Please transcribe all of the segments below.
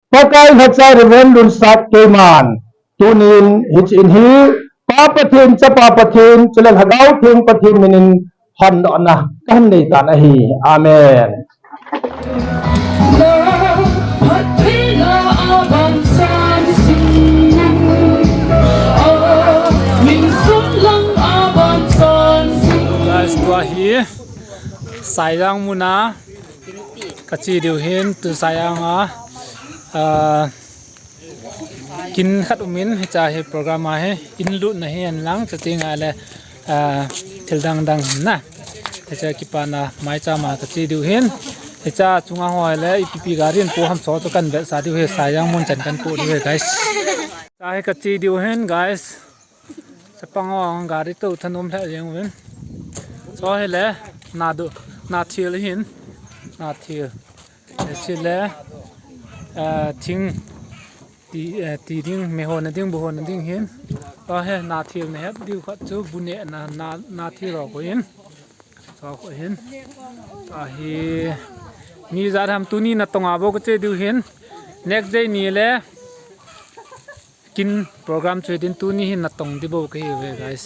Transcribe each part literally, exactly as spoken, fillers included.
Pakai lhacha Reverend Lunsat keiman tunin hiche in hi Pa Pathen, Chapa Pathen, chule Lhagao Theng Pathen minin hondohna kahin nei tan ahi. Amen. Guys, tua hi Saijang muna kache diu hin, tu Saijang a, ah, kin khat umin, hiche hi program a hi in lutna hi hen lang, chuti ngai le, ah, thil dang dang na. Hiche kipana maicham a kache diu hin. Hiche chunga ho le ipi ipi gari in po ham, chu chu kahin vetsah diu hi, Saijang mun chan kahin po diu hi, guys. Hiche hi kache diu hin, guys. Chapang ho gari toh thanom lheh jeng uvin. Chu hi le, na du, na thil hin, na thil. Hiche le, eh, thing, ti, eh, ti ding, me hona ding, bu hona ding hin. Tua hi na thil na het diu khat chu bu nehna, na, na thil ho koi in. Tua koi hin. Tua hi mi ijat ham tuni natong a bou kache diu hin. Next day ni le kin program chu din, tuni hi natong di bou kahi uve, guys.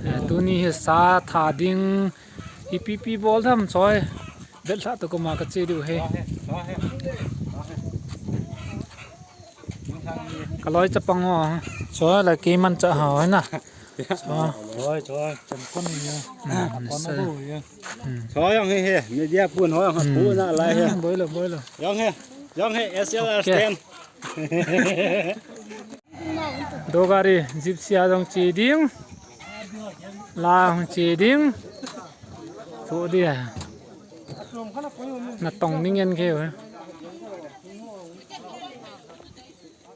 Eh, tuni hi sa tha ding, ipi ipi bol tham chu hi. Vetsah toh koma kache diu hi. Ka loi chapang ho. Chu la keiman cha ho na. Chu. Loi chu chan kon ni ya. Hmm, kon na sa. Bo ya. Hmm. Chu jong hi hi, media pun ho jong hi. Hmm. Pu na lai hi. Hmm, boi lo, boi lo. Jong hi, jong hi, S L R. Okay. Stand. Dogari, Gypsy a jong che ding. La jong che ding. Chu dia. Natong ning en keu.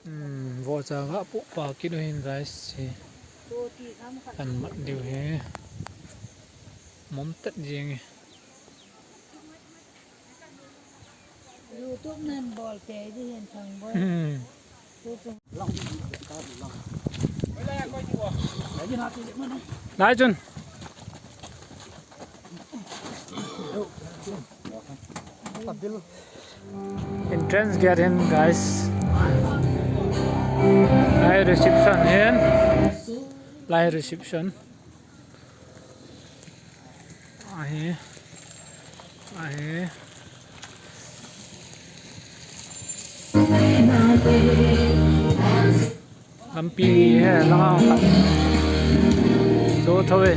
Hmm, vohcha ga pu pa kit u hin, guys. Hi. An mat diu hi. Mom tet jing. YouTube nan bol pe di hin thang boi. Hmm. Lai chun. Entrance gate hin, guys. Lai reception hin. Lai reception. Ahi. Ahi. Lampi ni he, lang a khat. Cho tho ve.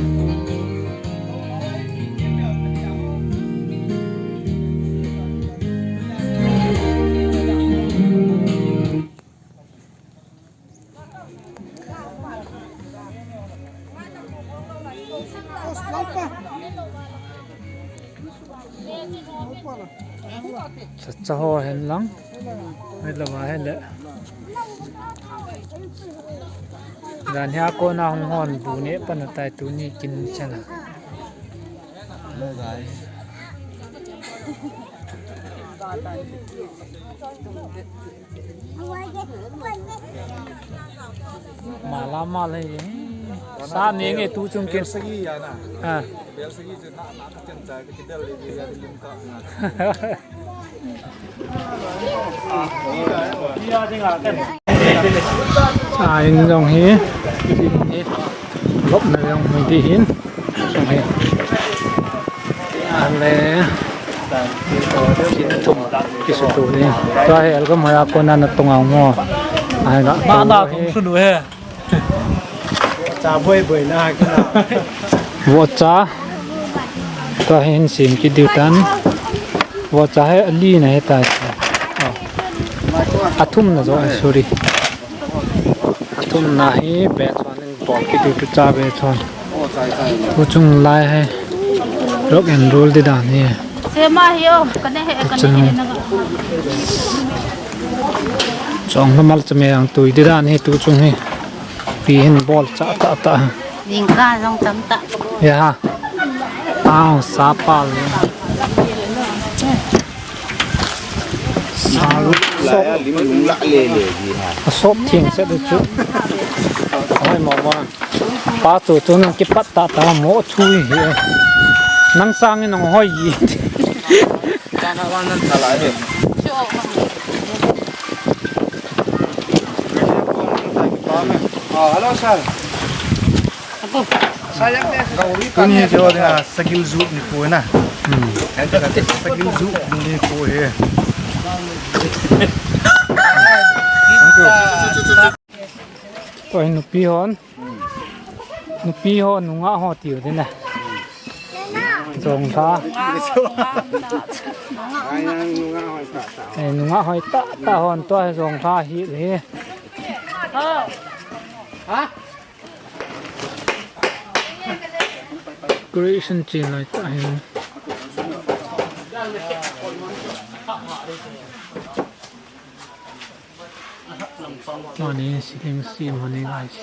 Cha, cha ho hen lang. Hoi lou va hen le. Jan hi a kona hung hon bu neh pan atai, tuni kin chan a. Hello guys. Mala mal hi. Sa ni nge tu chung kin. Bel sagi ya na. Ha. Bel sagi chu na, na ka chen cha ka kidel le ya lim ka na. Sa in jong hi. Lop na jong hi di hin. Jong hi. Ale. Kin thum kisutu ni. Tua hi algam hoiya kona natong a mo. Ai ga. Na na kum sunu he. Cha boi boi na kina. Vohcha. Tua hi hin sim kit diu tan. Vohcha hi ali na hi ta. Oh. Athum na jo, sorry. Athum na hi be chon. Bol kit diu tu cha be chon. Tu chung lai hi. Rock and roll di dan hi. Sema hi o, ka ne he, ka ne he na. Chong na mal cha me ang tui di dan hi tu chung hi. Pi hin bol cha ta ta. Ning ka jong cham ta. Ya. Tao sa pal. Sa ru. Lai a lim lung la le le di ha. A sop thing se du chu. Hoi mo mo. Pa chu chu nang kipat ta ta mo chu hi. Nang sang nang hoi yi. Ka na wan nan ta lai he. Ah, hello, sir. Tuni hi keiho dinga sagil ju nikho ahi. Hmm. Sagil ju nikho ahi. Thank you. Tua hi nupi hon. Nupi ho, nungah ho tiu ding ahi. Jong tha. Eh, nungah hoi tah tah hon tua hi jong tha hi le. Creation chin lai tah hi. Mani siling sim mani guys.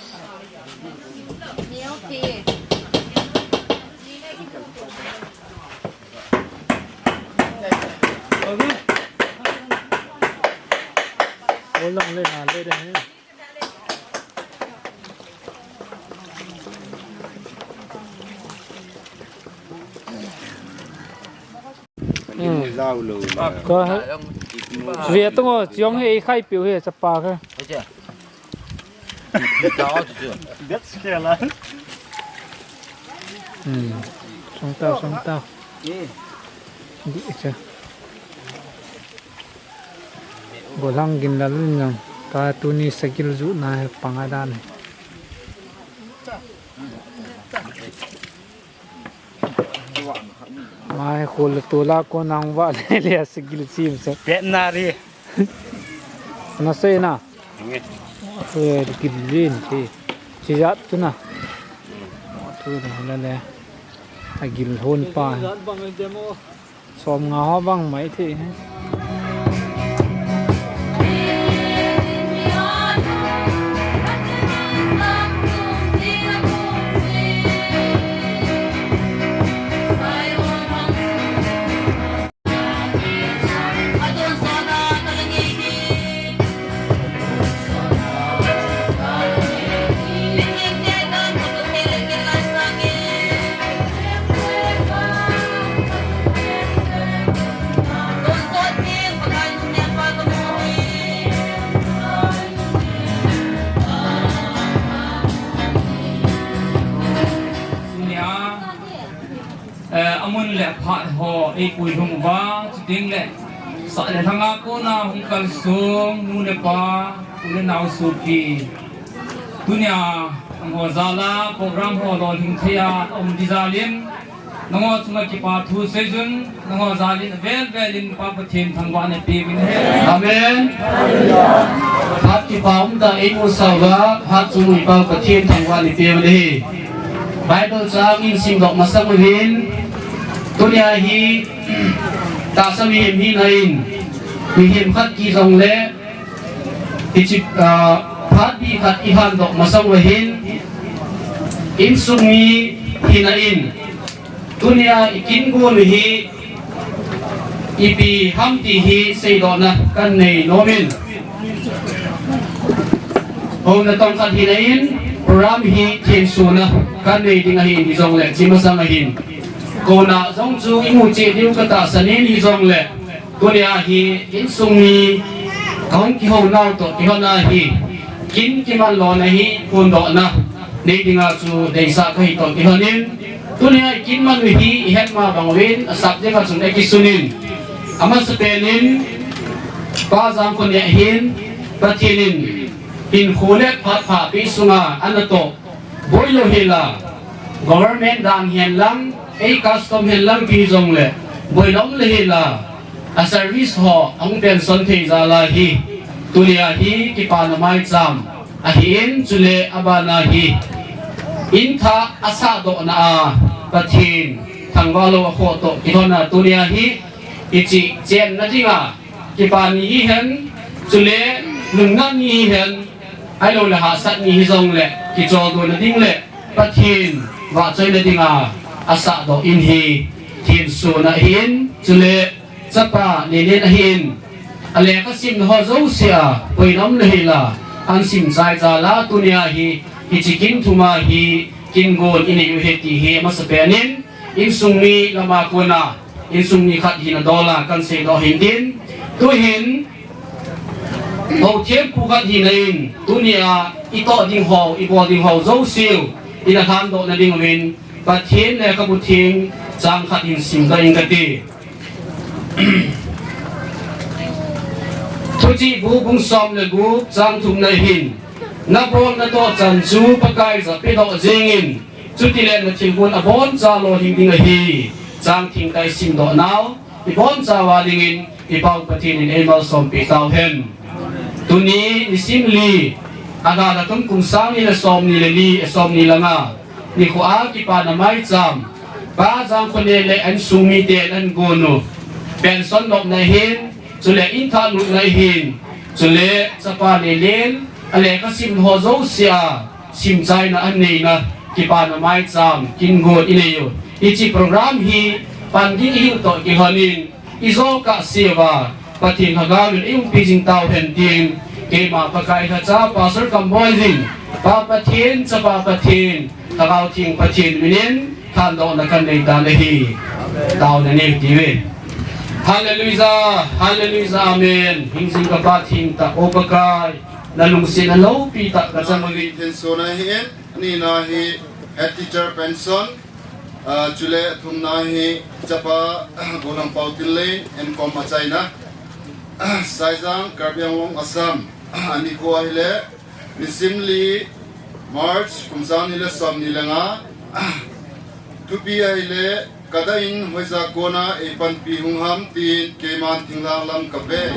Olang le na le de. Hmm. Ka ve tong o, chiong he, ei khai piu he, chapa ka. That's scary. Hmm. Song tao, song tao. Di cha. Bolang gin la lun yang. Ka tuni sagil ju na he panga dan. Mai khol le tola ko nang va le le a sigil sim se. Pet na ri. Na se na. Nge. Ko gil lin ti. Chi jat tu na. Tu na la le. A gil hon pa. Som nga ho bang mai thei. Tunia, eh, amun le aphat ho eipui lhung uva, chuteng le sah le lhanga kona hung kalsong nu le pa, u le nao sopi. Tunia, nangho jal a program ho lolhing thei a um ding jal in, nangho chunga kipa thu seijun, nangho jal in avel vel in Pa Pathen thangvahna peuvin ahi. Amen. Phat kipa umtah eimusah uva, phat chung u Pa Pathen thangvahna peuvin ahi. Bible chang ihin simdoh masang uvin, tunia hi tahsa mihem hina in, mihem khat kiti jongle, hiche, ah, phat bih khat ihin doh masang uva hin, insung mi hina in, tunia ikin gon u hi ipi ham ti hi seidohna kahin nei nom in. Houna tong khat hina in, program hi thensona kahin nei ding ahin, hijongle hiche masang ahin. Kona jong chu imu cheh diu katahsan in hijongle, tunia hi insung mi kahung kihou nau toh kihona hi, kin kiman lona hi phondohna nei dinga chu deisah kahi toh kihon in, tunia ikin man u hi ihet ma bang uvin, asap ding a chun akisun in, amasapen in, Pa Jangkhoneh hin, Pathen in hinkho le phat pha apeh sunga anatoh, boi lou hel a, government dan hihen lang, ei custom hihen lang ti jongle, boi lou le hel a, a service ho ahung pension thei jal a hi, tunia hi kipana maicham ahin, chule abana hi, in thah asahdohna a, Pathen thangvah lou akhoh toh kihona tunia hi, hiche chenna dinga, kipa ni hihen, chule lungnat ni hihen, ahilou le hahsat ni hijongle, kicholdo na ding le Pathen vahchoina dinga asahdoh in hi, thensona ahin, chule chapa Nenen ahin, alekha simna ho jouse a, boina um le hel a, ahin sim chai jal a, tunia hi, hiche kin thum a hi, kin gon inei u ahi ti hi amasapen in, insung mi lama kona, insung mi khat hina dol a kahin seidoh hin tin. Tuhin, Bou thempu khat hina in, tunia itoh ding ho, ibol ding ho jouse u ina lhandoh na ding uvin, Pathen Lekhabu Theng chang khat hin simdoh inge kati. Thuchih bu bung som le gup chang thumna hin, nabol natoh chan chu Pakai jah pedoh jengin, chutile nathilgon aboncha lolhing ding ahi. Chang thengtah isimdoh nau, ibonchauva dingin i Pa u Pathen in eimalsompeh tauhen. Tuni nisim li, adat athum kum sang ni le som ni le li, eh, som ni le nga, nikho a kipana maicham, Pa Jangkhonel le insung miten ahin gon u pension nopna hin, chule inthah lutna hin, chule chapa Lelen, alekha sim ho jouse a simchaina aneina, kipana maicham kin gon inei u. Hiche program hi pan ding ihiu toh kilhonin, ijo kahseuva Pathen Lhagaovin eiumpi jing tauhen tin, keima Pakai lhacha Pastor Kamboijin, Pa Pathen, Chapa Pathen, Lhagao Theng Pathen minin lhandohna kanei tan ahi. Taona neiu tiuve. Hallelujah, hallelujah, amen. Hingjing kapa thengtah, O Pakai, nalungsetna loupi tah kachang uve. Thensona hi in, anina hi head teacher pension, ah, chule athumna hi chapa Golang Pau Tinlei, N.Com achaina, Saijang, Karbi Anglong, Assam, anikho ahile, nisim li, March, kum sang ni le som ni le nga, thupi ahile, kadah in hoija kona eipanpi hung ham tin keiman thinglhang lam kave.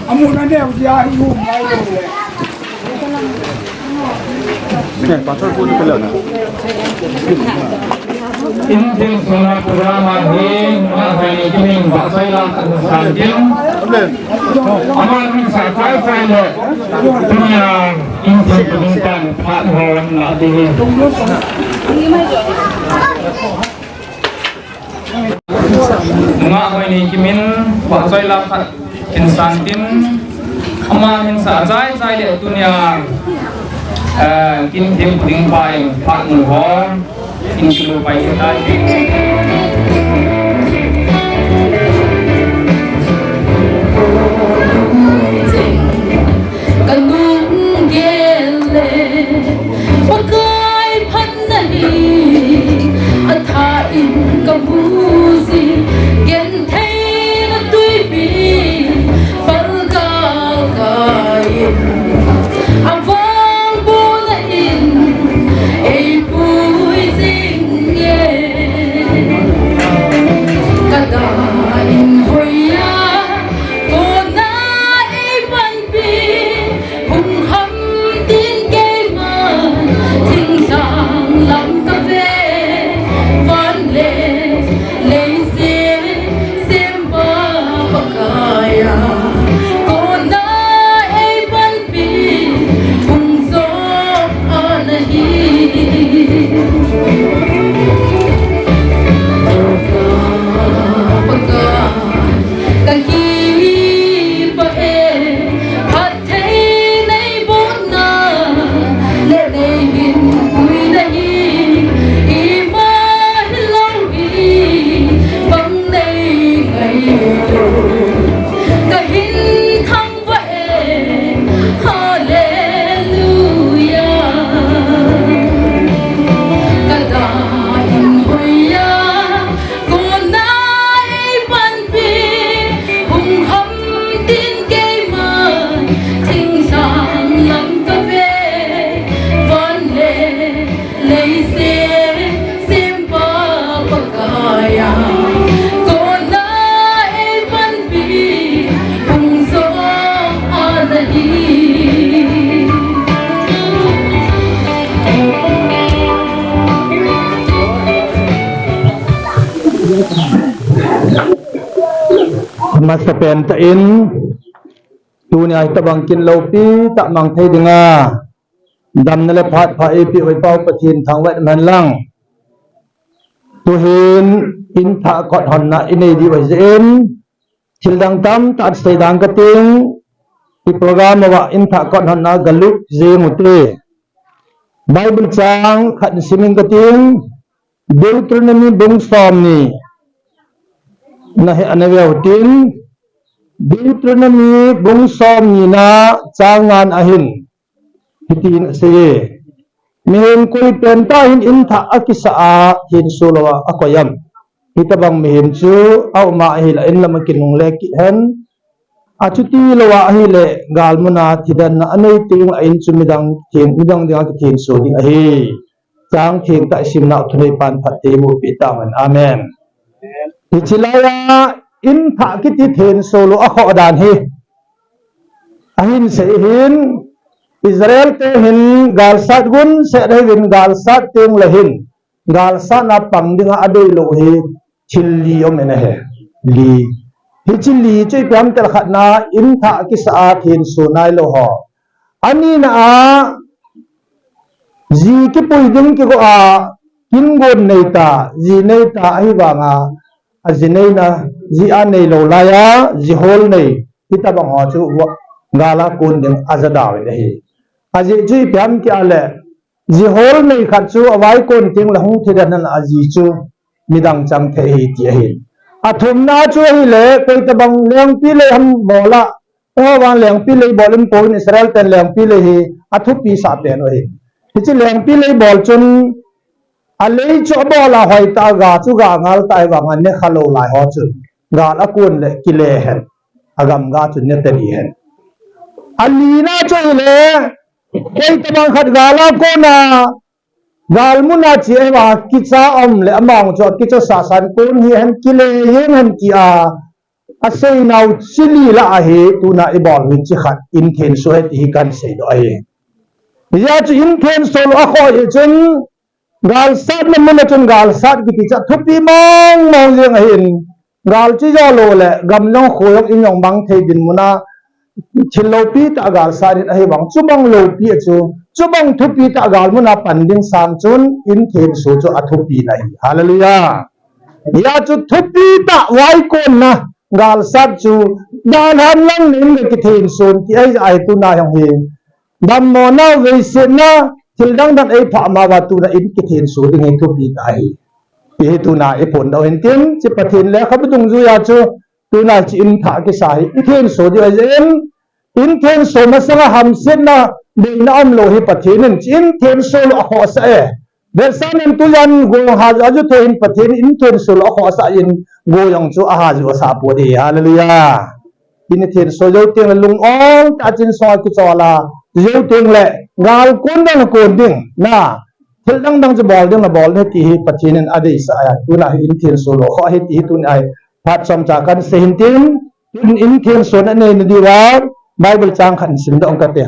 Amun aneo jeh a hi um ngai lou le. Inthil sona program a hi, Ngahhoini Kimin vahchoi lam khat hin san tin. Aman hin sa chai chai le, tunia inthil kimin tan phat ho na ding hi. Ngahhoini Kimin vahchoi lam khat hin san tin, aman hin sa chai chai le tunia, eh, kin thil ding pa in phat mu ho, in kilu pai tai. Kanung gel le, Pakai phatna hi, atha in kamu jing, gentheina tuipi, palgal kai in, avang buna in, eipui jing e. Kadah in hoiya, kona eipan Hung ham tin keiman, thinglhang lam kave, van le leiset sempa Pakai a, kona eipanpi, hung jo ana hi. Pakai, kakipah e, phat Thei nei bolna, le nei hinpuina hi, ima hilou hi, bang nei ngailou. Kahin thangvah e, hallelujah. Kadah in hoiya, kona eipanpi, hung ham tin keiman, thinglhang lam kave, van le leiset sempa Pakai a, kona eipanpi, hung jo ana hi. Amasapen tah in, tunia hitobang kin loupi tah mang thei dinga, damna le phat pha eipeh u i Pa u Pathen thangvah in umhen lang. Tuhin in thah kot honna inei diu ahi jeh in, thil dang tamtah sei ding kating, i program uva in thah kot honna galut jing ute. Bible chang khat sim ing kating, Deuteronomy bung somni, Na he ana veu tin, Deuteronomy bung som ni na chang nga na hin, hitin asei e. Mihem koi pen tah hin in thah akisa a, thenso lou a akoi am? Hitabang mihem chu aum a ahile, in lam a kinungle kit hen. Achuti lou a ahile, galmun a thidan na anei teng le, a in chu midang theng, midang dinga kithenso ding ahi. Chang theng tah i simna u thunei pan phatthei eiboh peh tauhen. Amen. Hiche lai a in thah kiti thenso lou a khoh dan hi ahin sei hin, Israel te hin galsat gun set ahiuvin, galsat teng le hin galsat na pang dinga adei lou hi thil li um in ahi. Li. Hiche li chu ipi ham itile, khatna, in thah kisa a thenso nailou ho. Anina a, ji kipui ding kigo a, kin gon nei ta, ji nei ta, ahivanga, aji neina, ji a neilou lai a, ji hol nei, hitabang ho chu, gal a kon ding aja dau in ahi. Ajeh chu ipi ham itile, ji hol nei khat chu avai kon teng le hung thidan hen, aji chu midang chang thei ahi ti ahi. Athumna chu ahile, koi tabang lengpi lei ham bol a, o, vang lengpi lei bol in, kon Israel ten lengpi lei hi athupi sah pen u ahi. Hiche lengpi lei bol chun, alei chu abol a hoi ta, aga chu ga ngal ta, ahivanga nekha lou lai ho chun gal a kon le kile hen, agam ga chu nete di hen. Alina chu ahile, koi tabang khat gal a kon a, galmun a che ahivanga kicha um le, amang chu akicha sah san kon hi hen, kile jeng hen tia, asei nau chu li la ahi. Tuna ibol hi chi khat in thenso ahi ti hi kan seidoh ahi. Hijeh chun in thenso lou a khoh hi chun, galsat na mun a chun galsat kiti chu athupi mong mong jeng ahin, gal chu jo lou le, gam jong kho jong in jong mang thei dinmun a, thil loupi tah galsat in ahivang, chubang loupi a chu, chubang thupi tah galmun a pan ding sang chun in thenso chu athupi na ahi. Hallelujah. Hijeh chun thupi tah vaikon na galsat chu, dalhan lang in kithenso ti ahi, ahi tuna jong hi. Dammo nau veisetna, thil dang dang eiphah ma uva tuna in kithenso ding hi thupi tah ahi. Ti hi tuna iphondoh u hin tin, hiche Pathen lekhabu dungjuia chu, tuna hiche in thah kisa hi ithenso diu ahi jeh in, in thenso masanga hamsetna, boina umlou hi Pathen in hiche in thenso lou a khohsah e. Vetsahnan tujan go jong hajo a ju thei hin Pathen in thenso lou a khohsah in, go jong chu ahajo sah poi. Hallelujah. In ithenso jou teng le lung ol tah a chun sunga kichol a, jou teng le gal kon dang kon ding, na, thil dang dang chu bol ding le bol ding ti hi Pathen in adeisah a, tuna hi in thenso lou a khoh ahi ti hi tuni a hi phat chomcha kan sei hin tin, tun in thenso na nei na diuva Bible chang khat in simdoh ing kate.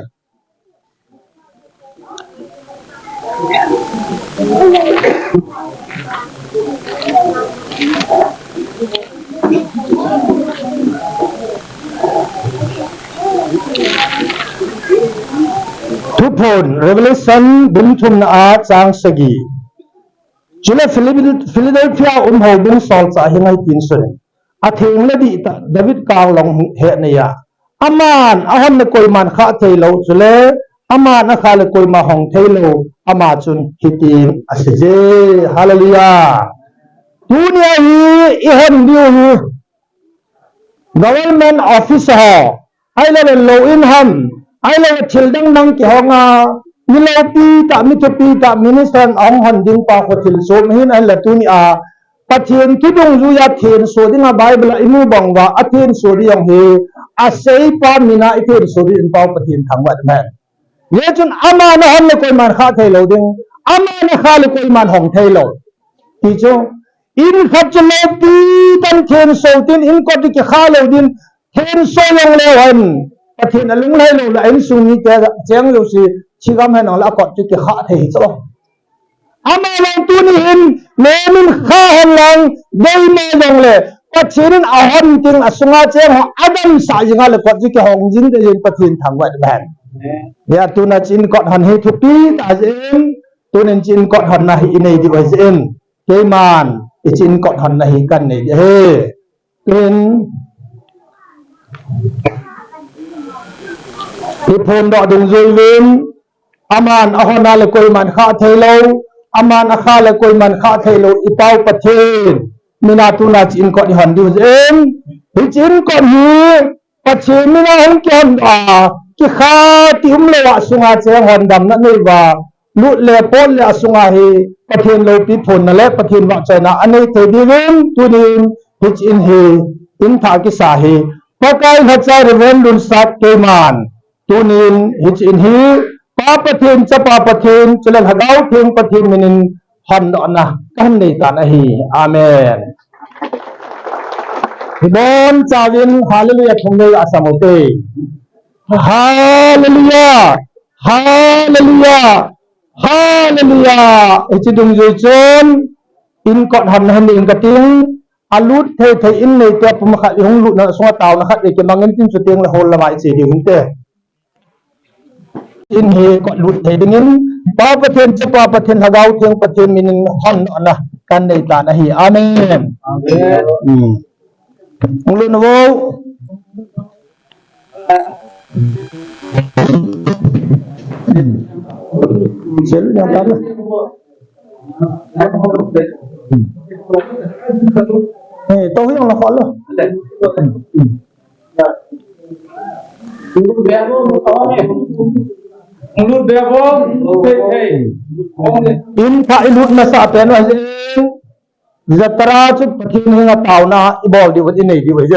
Thuphon, Revelation bung thumna a chang sagi. Chule Philip-, Philadelphia um houbung solchah hi ngai tin sun. Atheng le dihtah David kanglong hetna a, aman ahon le koiman khah thei lou, chule aman akha le koima hong thei lou, ama chun hitin asei e. Hallelujah. Tunia hi ihon diu hi government officer ho, ahilou le lou in ham, ahilou le thil dang dang kihong a, mi loupi tah, mi thupi tah, minister in ahung hon ding pa kho thil chom hin, ahile tunia Pathen thu dungjuia thenso dinga Bible a imu bang uva, athenso ding jong hi, asei pa mina ithenso ding in pau Pathen thangvah in ahi. Hijeh chun aman ahon le koiman khah thei lou ding, aman akha le koiman hong thei lou. Ti chu, in khat chu loupi tah in thenso tin, in kot chu kikhah lou ding, thenso jong leu hen, Pathen alunglhai lou le, a insung mite cheng jouse, thigam hen jong le akot chu kikhah thei hi chu. Ama jong tuni hin, nemin khah hen lang, deimo jong le, Pathen in ahon tin, asunga cheng ho adamsah jing a le kot chu kihong jing te jing Pathen thangvah in ahi. Hia tuna hiche in kot hon hi thupi tah jeh in, tunin hiche in kot honna hi inei diu ahi jeh in, keiman hiche in kot honna hi kan nei ding ahi. Tun, iphondoh dungjui uvin, aman ahon a le koiman khah thei lou, aman akha le koiman khah thei lou, ipau Pathen, mina tuna hiche inkot hi hon diu jeh in, hiche inkot hi Pathen mina hung kihon a, kikha ti umlou a sunga cheng hondamna nei uva, lut le pot le a sunga hi Pathen loupi phonna le Pathen vahchoina anei thei diuvin, tunin hiche in hi in thah kisa hi Pakai lhacha Reverend Lunsat keiman, tunin hiche in hi Pa Pathen, Chapa Pathen, chule Lhagao Theng Pathen minin hondohna kahin nei tan ahi. Amen. Hibon chauvin Hallelujah thum nei asam ute. Hallelujah. Hallelujah. Hallelujah. Hiche dungjui chun inkot honna hin nei inge kating. Alut thei thei in neite pum khat ihung lutna sunga taona khat ikimangin tin chuteng le hol lama iche diu hinte. In hi kot lut thei dingin, Pa Pathen, Chapa Pathen, Lhagao Theng Pathen minin hondohna kahin nei tan ahi. Amen. Amen. Hmm. Hung lut nau vo. Sel yang tama. Eh, tau yang la khol lo. In pha ilut masa pen u ahi. Jatara chu Pathen henga taona ibol diu, inei diu ahi.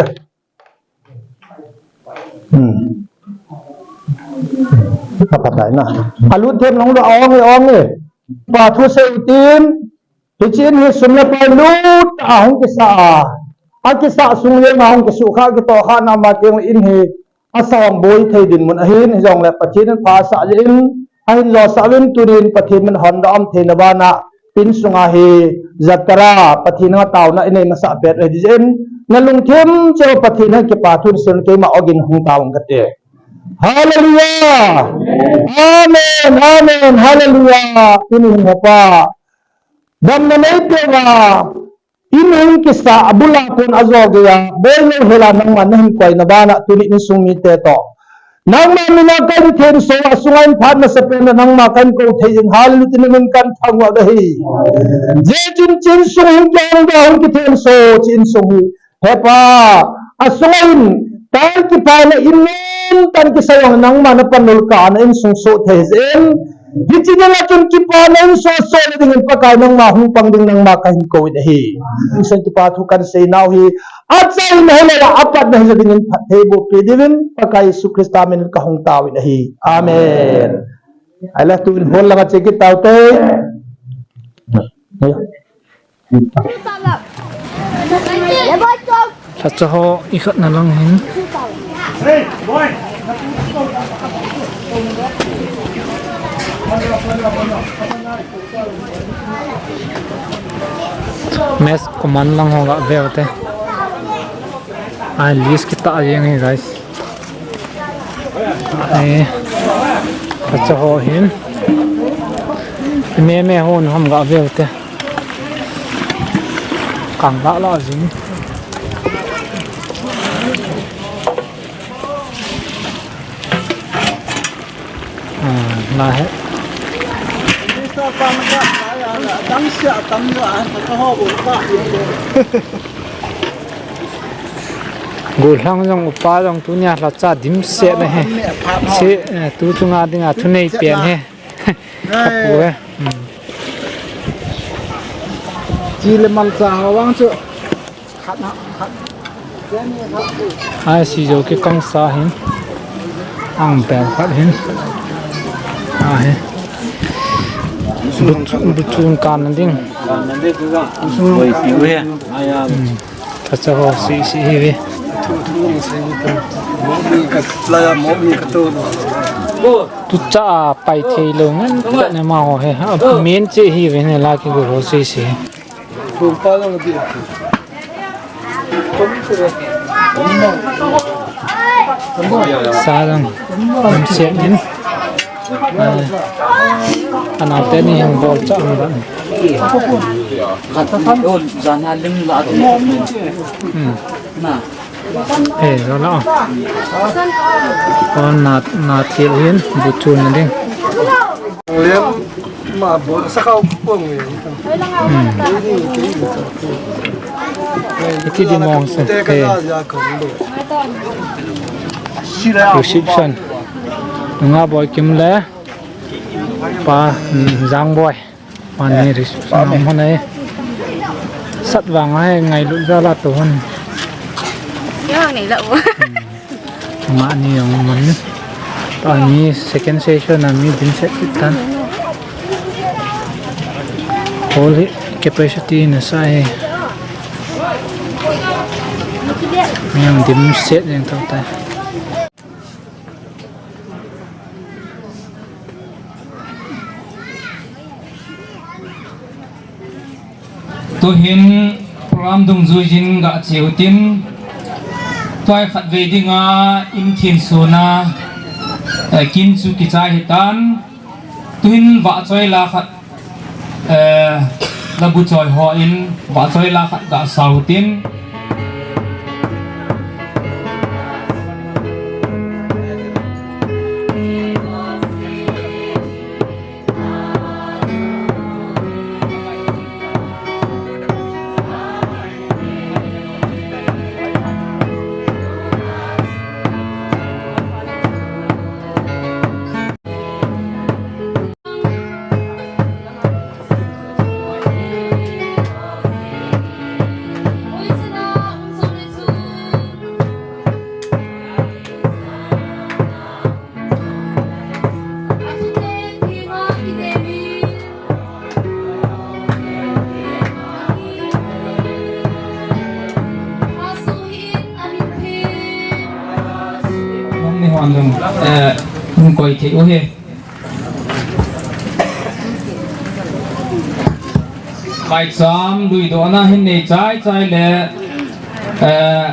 Hmm. Ka phatai na. Alut them nong lo ong e, ong e. Pa thu sei tin. Hiche in hi sum le pai lut a hung kisa a. Akisa sung le ma hung kisukha kitohkhana ma teng in hi asang boi thei dinmun ahin, hijongle Pathen in pha asah jeh in, ahin josah uvin tunin Pathen min hondoh a um theina bana, in sunga hi jatara, Pathen a taona inei masah pet u ahi jeh in, nalungthim cheh u Pathen a kipa thu in sim keima ogin hung tao ing kate. Hallelujah! Amen! Amen! Hallelujah! Tuni hin hepa damna neipeh uva, in hung kisa a bul a kon a jo geiya, boi neo hela nangma nahin koina bana, tuni insung mite toh nangma mina kahin thenso a, sunga in phat masapen a nangma kahin kou thei in, hallelujah, tuni min kahin thangvah u ahi. Jeh chun hiche insung hung kihong dia hung kithenso, hiche insung hi Hepa, asunga in, tan kipana in nen, tan kisai jong nangma napanul kah a na insung soh thei jeh in. Hiche dinga chun kipana in soh soh na dingin Pakai nangma hung pang ding nangma kahin kou in ahi. Insung kipa thu kahin sei nau hi. Achaina hilou a, apatna hija dingin phatthei boh peh diuvin Pakai Jesu Christa min in kahung tao in ahi. Amen. Ahile tun hall langa che kit tau te. Lhacha ho ikhatna lang hin. Mess command lang ho ga ve u te. Ai, list kitah jeng hi, guys. Eh, lhacha ho hin. Me me hon ham ga ve u te. Kang la la jing. Ah, la he. Gollhang jong upa jong tunia lhacha dimset na he. Se, eh, tu chunga dinga thunei pen he. Kapu he. Hmm. Chi le malcha ho vang chu. Khat na, khat. Ai, si jo kikang sa hin. Ang bel khat hin. A he. Buchun, buchun kan na ding. Kan na ding tu jong. Boi piu he. Ai ya. Hmm. Lhacha ho si si hi ve. Tucha a pai thei lou ngen ta ne ma ho he. A men che hi ve ne la kigol ho si si. Sa jong. Lam se nin. Ah, anau teni hin bol cha ang dan. Hmm. Eh, lo na. Kon na, na thil hin, buchun na ding. Lem, Iti di mong sa te. Reception. Nunga Boikim le Pa, mm, Jangboi. Pani reception. Sat vang ai ngailut jal a tu hon. Yang nei la u. Amani jong mun. Tuni second session a mi din set kit tan. Hall hi capacity nasa e. Mi jong din set jeng tau tai. Tuhin program dungjuiyin ga cheu tin, tua khatvei dinga in thin suna, eh, kin chu kichai hitan, tuhin vahchoi la khat, eh, labu choi hon vahchoi la khat ga sau tin. Nang ni hon dong, eh, hung koi thei u he. Maicham lui dohna hin nei chai chai le, eh,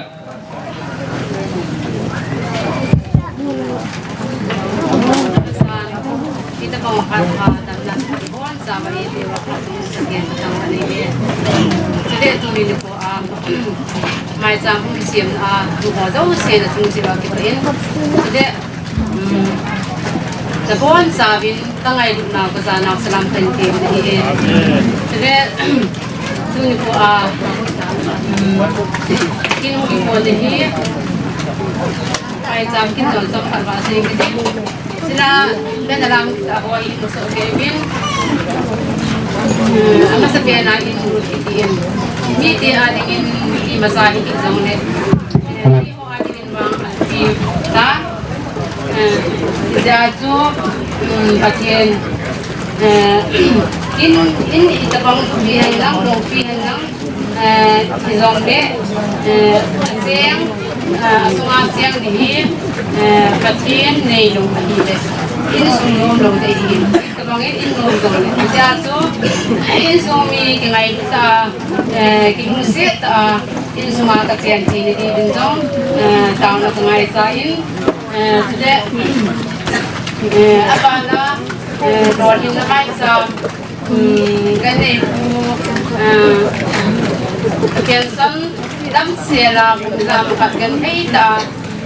Maicham hung siam a, tu ho jouse na chung chi ba ki pa in. Chule, um, na bon sa vin, ka ngailutnau ka janau salam kan ti na hi e. Chule, tuni ko a, um, kin hung ko na hi. Maicham kin don chom khat ba se ki ti. Sina, ben alam ta ho i muso ke bin. Eh, amasa ke na in ru ki in. Mi ti a ding in i masa hi ki jong le. Eh, i ho a ding in bang a ti ta. Eh, ja chu, mm, Pathen. Eh, in, in i ta bang tu bi han lang, lo pi han lang. Eh, hijongle, eh, cheng, eh, asunga cheng ding hi, eh, Pathen neilou ahi le, insung nom lou te hi. Tabang in in nom lou le. Hiche chu, insung mi kingailu ta, eh, kihouset ta, insunga kachen thei na ding jong, eh, taona kangaichan, eh, chule, eh, abana, eh, lolhinna maicham, Hmm, kan neipu, ah, pension damsel a kum jam khat kan nei ta,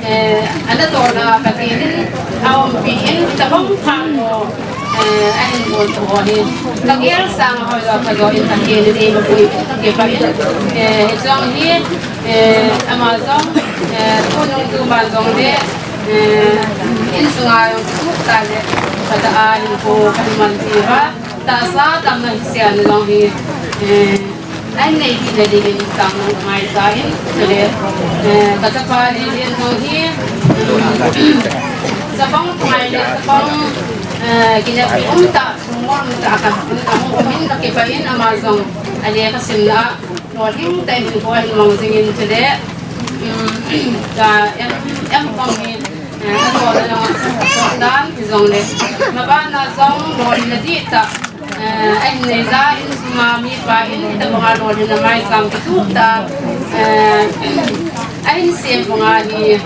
eh, ana tohna Pathen in aumpi in tabang phat ho, eh, ahin bol tu ho hi. Ka gel sang ho lo ka do in Pathen in eima pui, ka kipa in, eh, hiche jong hi, eh, ama jong, eh, tunung tuban jong le, eh, insunga jong tu ta le, ka ta a hin ko ka man ti ba. Tahsa tamna hi sia na jong hi, eh, ahin nei kit na ding in taona kangaichan, chule, eh, ka chapa Lelen jong hi, um, chapang ngai le, chapang, eh, kineppi um tah, sum um tah ka, um, um in ka kipa in ama jong, ale ka simna, lolhing tah in ko ahin mang jing in chule, um, ka em, em pang in, eh, ka ko na jong, dan, hijongle, ma bana jong, lolhing na ding tah, Eh, ahin nei ja, insunga mipa in, hitabanga lolhinna maicham kitup ta, eh, ahin sem banga hi,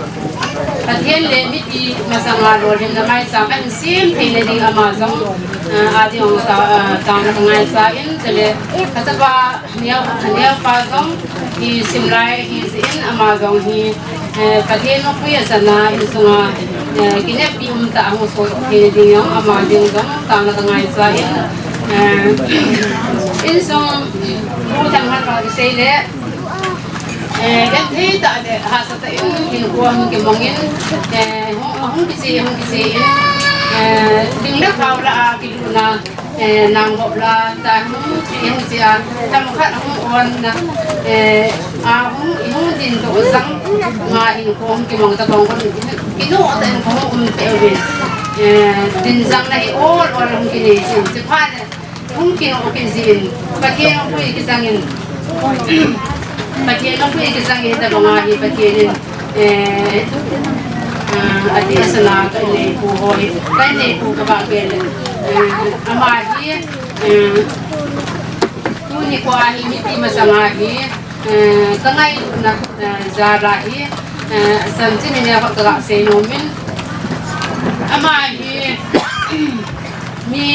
Pathen le mipi masanga lolhinna maicham ahin sem theina ding ama jong, eh, ading ta, eh, taona kangaichan, chule, ka chapa neo, neopa jong, hi simlai hi jin ama jong hi, eh, Pathen mapui asana insunga, eh, kineppi um tah ahung soh thei ding jong ama ding jong taona kangaichan, Eh, insung bu thang han ba kisei le, eh, genthei tah le hahsa tah in hinkho hung kimang in, eh, hung, hung kiche, hung kiche in, eh, ding le khao lah a kilutna, eh, nang gop lah a, ta hung chi, hung chi a, themkhat hung on na, eh, a hung, hung din toh jang, nga hinkho hung kimang tabang kon, kinoh tah in kahung um teh uvin, eh, din jang na hi ol ol hung kinei jin, chi phat le, hung kinoh kit jin, Pathen hung pui kit jang in, Pathen hung pui kit jang in, tabang a hi Pathen in, eh, ah, ati asana ka neipu ho hi, ka neipu ka ba ke le, eh, ama hi, eh, tuni ko a hi mipi masang a hi, eh, ka ngailutna, eh, jal a hi, eh, chanchin in neo khat ka ga sei nom in, ama hi, mi,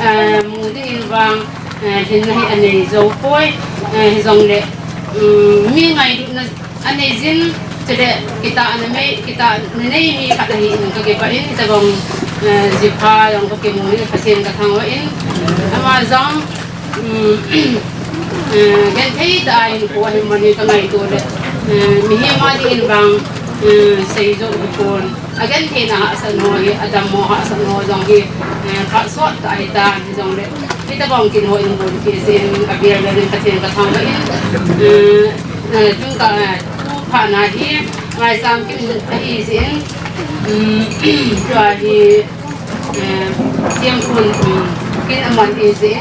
eh, mu ding in vang, eh, hinna hi anei jou poi, eh, hijongle, um, mi ngailutna anei jin, chule kitahna mei, kitahna nei mi khat ahi in ka kipah in, tabang, eh, jipha jong ka kimu in, Pathen ka thangvah in, ama jong, um, eh, genthei tah a hinkho ahi mani ka ngaito le, eh, mihem a ding in vang, eh, sei jou hi pon. Agentheina hahsatna ho hi, adammo hahsatna ho jong hi, eh, phat sot tah ahi tan, hijongle, hitabang kin ho in bol kit jin, abel bel in Pathen ka thangvah in, eh, eh, tun ka, eh, tu phat na hi, ngaisang kin ahi jin, um, tua hi, eh, siam kun, um, kin aman ahi jin,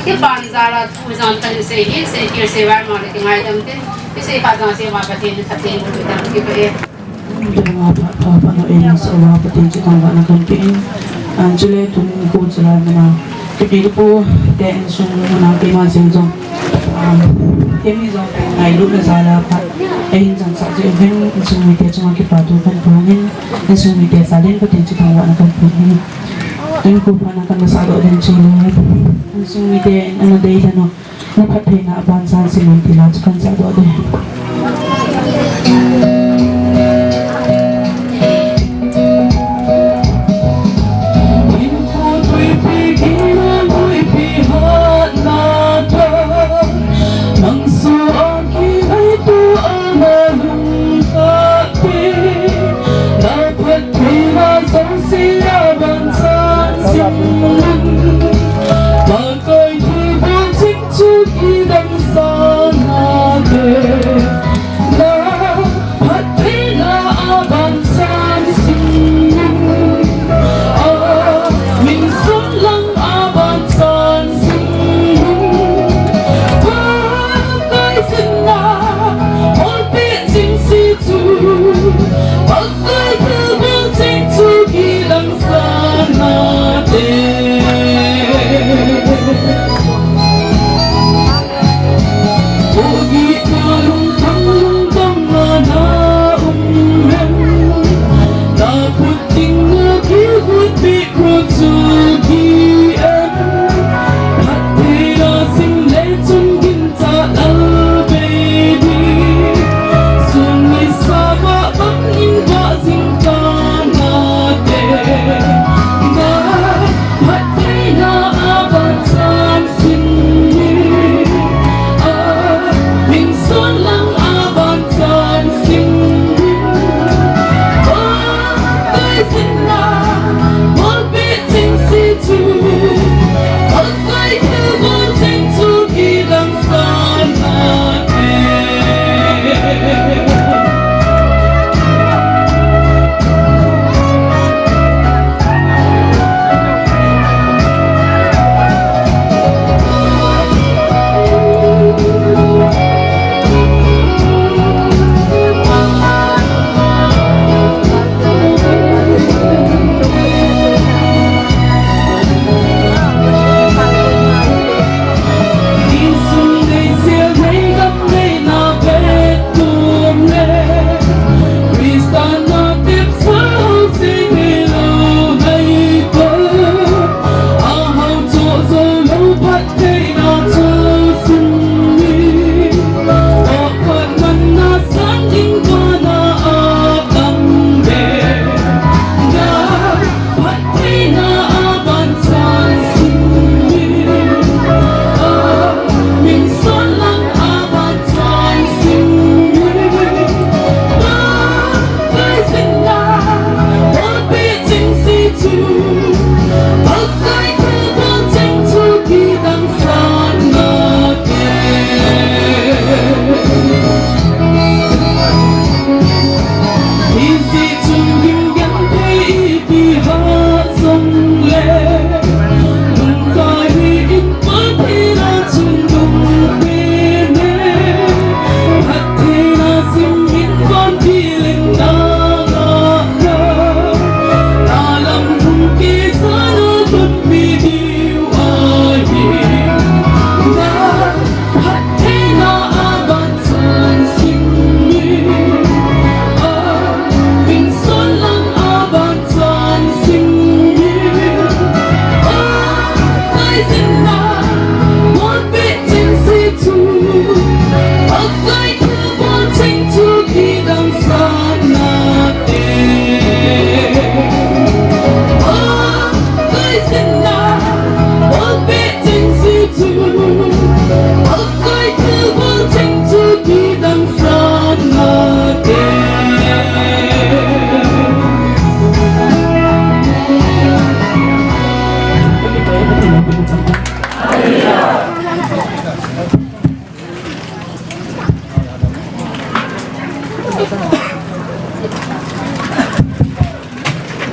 kipan jal a tu jong tan sei hi, sei kil sei vai ma le kingaidam tin, kisei phat jong sei ma Pathen, Pathen bol tan kipah e. Tuna pha, pha, pha, no, eh, so, wa, Pathen chu thangvahna kan pe in. An chule tun ko chulai mana. Kipi pu te insung mana keima jeng jong. Am, kemi jong ngailutna jal a phat. Eh, hin chansah jeh uvin insung mite chunga kipathu kan phong in. Insung mite jal in Pathen chu thangvahna kan pe in. Tun ko phatna kan masa doh den chule. Insung mite ana dei lhon u. Na phattheina abanchan semin ti la chu kan jahdoh ding. Koi thei bon ching chu kidang sa nate,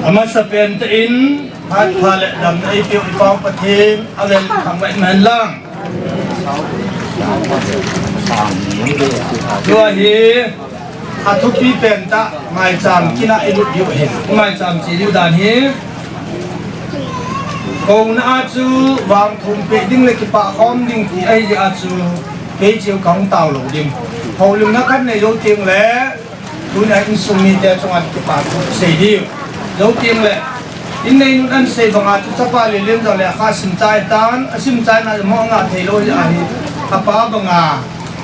Amasapen tah in, phat pha le damna eipeu i Pau Pathen, avel thangvah in hen lang. Tua hi, athupi pen tah, maicham kina i lut diu hin. Maicham che diu dan hi. Kouna a chu vang thum pe ding le kipah khom ding ti ahi a chu, kei cheu kang tao lo ding. Houlimna khat nei jou teng le, Tuni a insung mite chunga kipa thu sei diu. Jou teng le, in nei nun an sei banga chu chapa Lelin jong le kha sim chai tan, asim chai na mo nga thei lou ahi. Apa banga,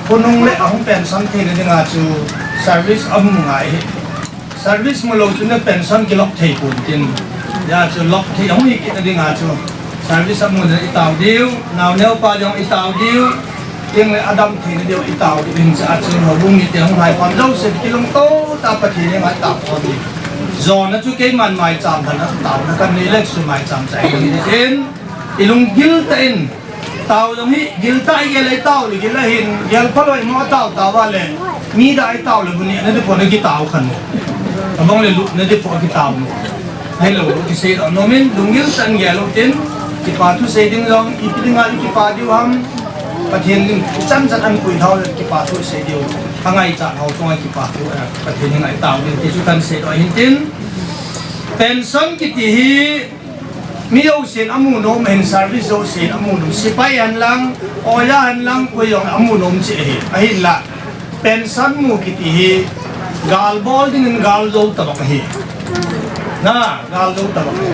khonung le ahung pension theina dinga chu service amu ngai ahi. Service mu lou chun pension kilok thei pon tin. Hijeh chun lok thei ahung hi kit na dinga chu service amu na i tao diu, nao neo pa jong i tao diu, Teng le adam theina diu i tao ding in cha chu, houbung mite hung hai pam jouse kilungto tah Pathen henga i tao khom ding. Jona chu keiman maicham dan a taona kanei le chu maicham chai ding in, i lunggil tah in tao jong hi, gil tah i gel le tao le gil ahin, gel phalou mo tao tao va le, mi da i tao le bu nina ding po na kitao khan. Abang le lutna ding po kitao. Hello, kisei lou nom in, lunggil tah in gel lou tin, kipa thu sei ding jong, ipi dinga i kipa diu ham, Pathen ding chan chan an pui thao le kipa thu sei diu. Angaichat ho chunga kipa thu, eh, Pathen ding ngai tao ding ti chu kan sei lou hin tin. Pension kiti hi mi jousen amu nom ahin, service jousen amu nom. Sepai hen lang, oja hen lang, koi jong amu nom cheh ahi. Ahinla pension mu kiti hi gal bol dingin gal jou tabang ahi. Na, gal jou tabang ahi.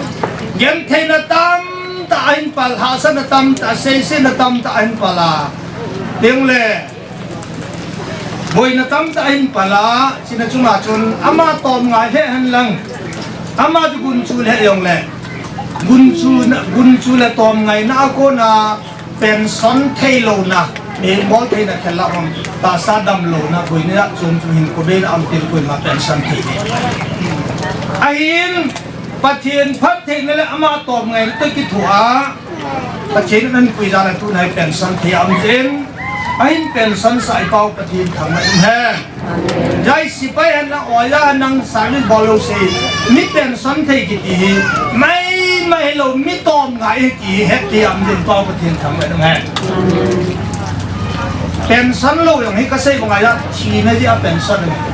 Gentheina tamtah ahin pal, hahsatna tamtah, seisetna tamtah ahin pal a. Teng le, boina tamtah ahin pal a, chuna chunga chun ama tom ngai lheh hen lang. Ama chu gunchu lheh jong le, gunchu na, gunchu le tom ngaina a kona, pension thei louna, mi bol theina khel la hon, tahsa dam louna, boina chom chom hin kobei na am til koima pension thei le. Ahin, Pathen phattheina le ama tom ngaina toh kithoa, Pathen in anpui jal a tuna hi pension thei a um jin, ahin pension sah i Pau Pathen thangvah in hen. Jai sepai hen lang, oja hen lang, service bol jouse, mi pension thei kiti hi, mai, mai lou, mi tom ngai hi ti hi, het ti am din Pau Pathen thangvah in hen. Pension lou jong hi kasei bang a, thina jeh a pension ahi.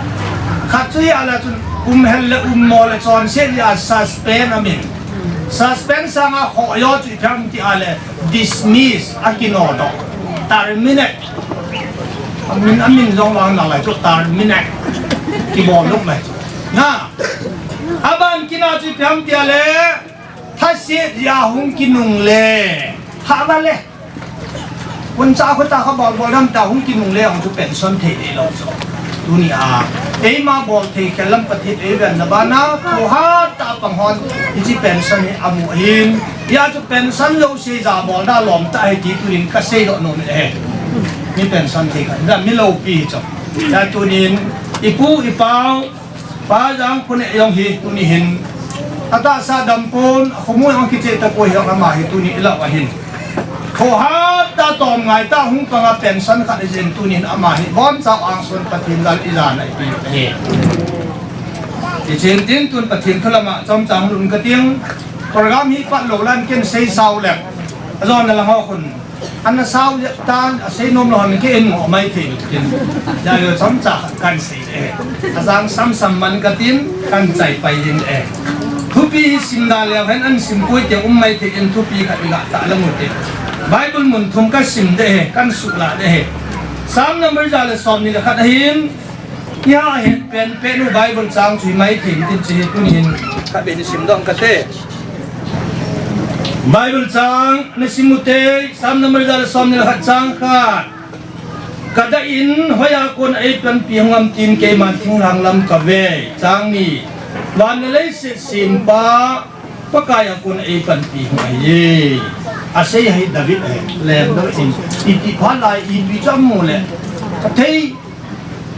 Khat chu hi ala chun, um hel le um mo le chonset jeh a suspend amin. Suspend sanga khoh jo chu ipi ham ti a le, dismiss, akinodoh. Terminate. Amin, amin jong vang nalai chu terminate. Kibol lou mai chu. Na. Aban kina chu ipi ham ti a le, thaset jeh a hung kinungle. Hah va le. Huncha khu ta kha bol bol dam ta hung kinungle hung chu pension thei le lou chu. Tuni a, eima bol thei khel lam Pathen eiven na bana, thohhat tah a pang hon, hiche pension hi amu ahin. Hijeh chun pension jouse jabol na lom tah ahi ti tunin kasei doh nom e. Mi pension thei khat, mi loupi hi chu. Hijeh chun tunin, ipu, ipau, Pa Jangkhonei jong hi tuni hin, atahsa dam pon, akhomu jong kicheh tapoi, hijong ama hi tuni ilah uva hin. Thohhat tah a tom ngai tah a hung panga pension khat ijin tunin ama hi boncha angsun Pathen jal ijana ipi ahi. Hichun tin tun Pathen thu lama chomcha hung lut kating. Program hi pat lou lan ken sei sao le. Ajona lang ho khun. Ana sao jep tan, asei nom lou ham kei in ngoh mai thei kin. Hijeh chun chomcha kan sei e. Ajang sam sam man katin, kan chai pai ding e. Thupi hi sim da leu hen an sim poi te um mai thei in thupi khat iga tah lang u te. Bible mun thum kasim de e, kan suhla de e. Psalm number ja le som ni le khat ahin, Hiya het pen pen u Bible chang chu hi mai thei tin chu hi tuni hin khatvei sim dong kate. Bible chang nasim u te, Psalm number ja le som ni le khat chang khat. Kadah in hoiya kon eipanpi hung am tin keiman thinglhang lam kave. Chang ni. Van le leiset sempa Pakaiya kon eipanpi hung ahiye. Asei ahi David ahi. Leng David in. Iti phat lai ipi chu amu le. Athei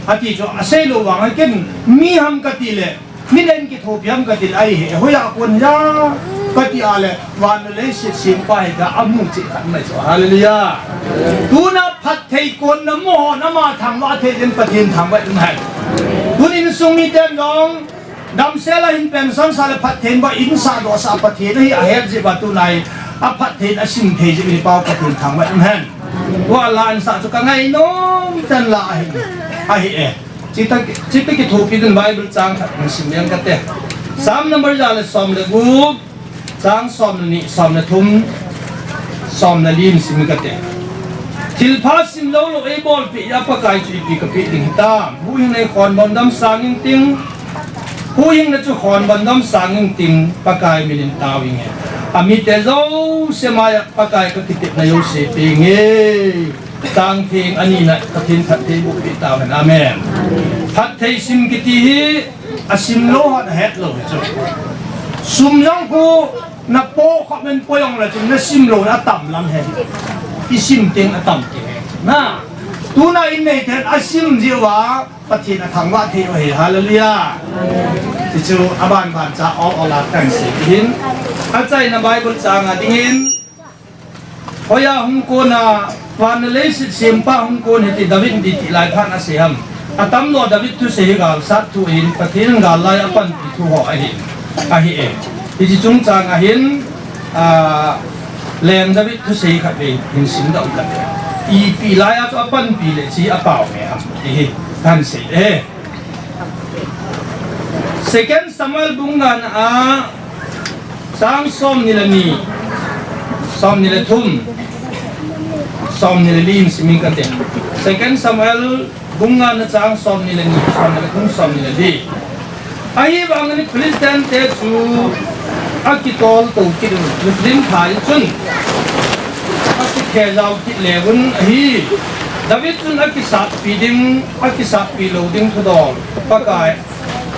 Ati chu asei lou vang a ken mi ham kati le, mi len kithopi ham kati le, ahi he, hoiya kon hiya, kati a le, van le leiset sempa hi ka amu cheh khat mai chu. Hallelujah. Tuna phatthei konna mo ho nama thangvah thei din Pathen thangvah in hai. Tun insung miten jong, Damsel a hin pension sah le phatthei in ba in sah doh sah Pathen ahi ahet jeh uva tunai a phatthei in asim thei jeh u hi pau Pathen thangvah in um hen. Tua la in sah chu ka ngai nom tan la ahi. Ahi e. Chita, chita kithopi din Bible chang khat hin sim leng kate. Psalm number ja le som le gup, chang som le ni, som le thum, som le li in sim kate. Thilpha sim lou lou eibolpeh a Pakai chu ipi kapeh ding hitam. Huhhingna in khonbon dam sang inting. Huhhingna chu khonbon dam sang inting, Pakai min in tao inge. Amite jouse mai a Pakai kakitepna jouse penge. Chang theng anina Pathen phatthei boh peh tauhen. Amen. Phatthei sim kiti hi asim lou hon ahet lou hi chu. Sum jong khu napoh khop in poi jong le chun nasim lou na atam lang hen. Isim teng atam kei hen. Na, tuna in neiten asim jeh uva Pathen athangvah thei u ahi. Hallelujah. Hichu aban ban cha ol ol a kahin sei hin. Achaina Bible chang a dingin, hoiya hung kon a, van le leiset sempa hung kon ahi ti David in ipi ti lai phat in asei ham. Atam lou David thusei hi galsat thu ahin, Pathen in gal lai a apanpi thu ho ahi, ahi e. Hiche chungchang a hin, ah, Leng David thusei khatvei hin simdoh kate. Ipi lai a chu apanpi le hiche hi apao me ham ti hi kahin sei e. Second Samuel bung nga na a, chang som ni le ni, som ni le thum, som ni le li in sim inge kate. Second Samuel bung nga na chang som ni le ni, som ni le thum, som ni le li. Ahivangin Philistine te chu akitol to kit un, Philistine phai chun akikhe jao kit le un ahi. David chun akisatpi ding, akisatpi lou ding thudol Pakai,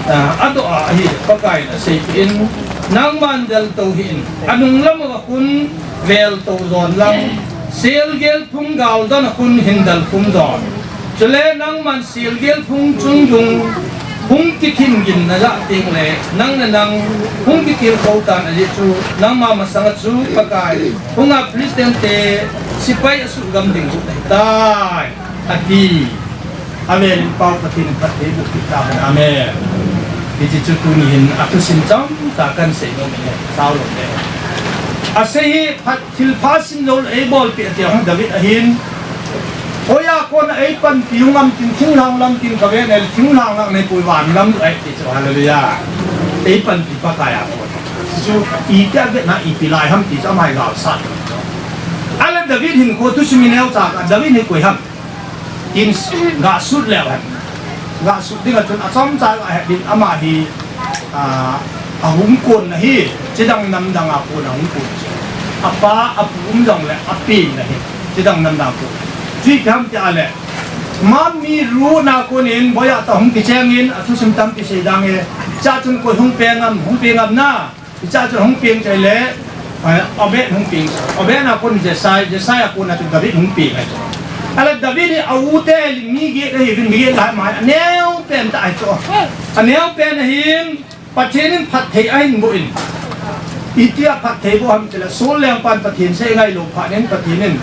ah, adoh a ahi, Pakai in aseipeh in, nangman del to hih in, anung lam uva khun vel to jon lang, selgel phung gal don a khun hin del phung jon. Chule nangman selgel phung chung dung hung kithim gin najah teng le, nang le nang hung kitilkhou tan, ajeh chu nangma masanga chu Pakai hunga Philistine te sepai asuhgam ding u ahitai, ati. Amen. Pau Pathen in phatthei boh peh tahen. Amen. Hiche chu tuni hin athusim chomcha kahin sei nom e, sao lou le. Asei hi phat, thilpha sim lou eibolpeh ati a David ahin. Hoiya kon a eipanpi u ngam tin, thinglhang lam tin kave nai le, thinglhang lang nei pui van lam ahi ti chu, hallelujah. Eipanpi Pakai a kon. Chu itia vetna ipi lai ham ti chu ama hi galsat. Ahile David hinkho thusim i neocha a David hi koi ham. Tin, gah sut leu hen. Gah sut ding a chun achomcha gah het din ama hi, ah, ahung kon na hi, chidang namdang a kon ahung kon chu. Apa, apu um jong le, apen na hi, chidang namdang a kon. Chu ipi ham tia le, ama mi ru na kon in, boi a ta hung kicheng in, athusim tampi sei dang e, cha chun koi hung peng am, hung peng am na, Hicha chu hung peng chai le, eh, Obed hung peng. Obed a kon Jesai, Jesai a kon a chu David hung peng ahi chu. Ahile David hi a u te mi get ahi uvin, mi get lai mai, aneo pen tah ahi chu. Aneo pen ahin, Pathen in phatthei ahin boh in. Itia phatthei boh ham tile, Saul lengpan Pathen sei ngai lou phat in Pathen in,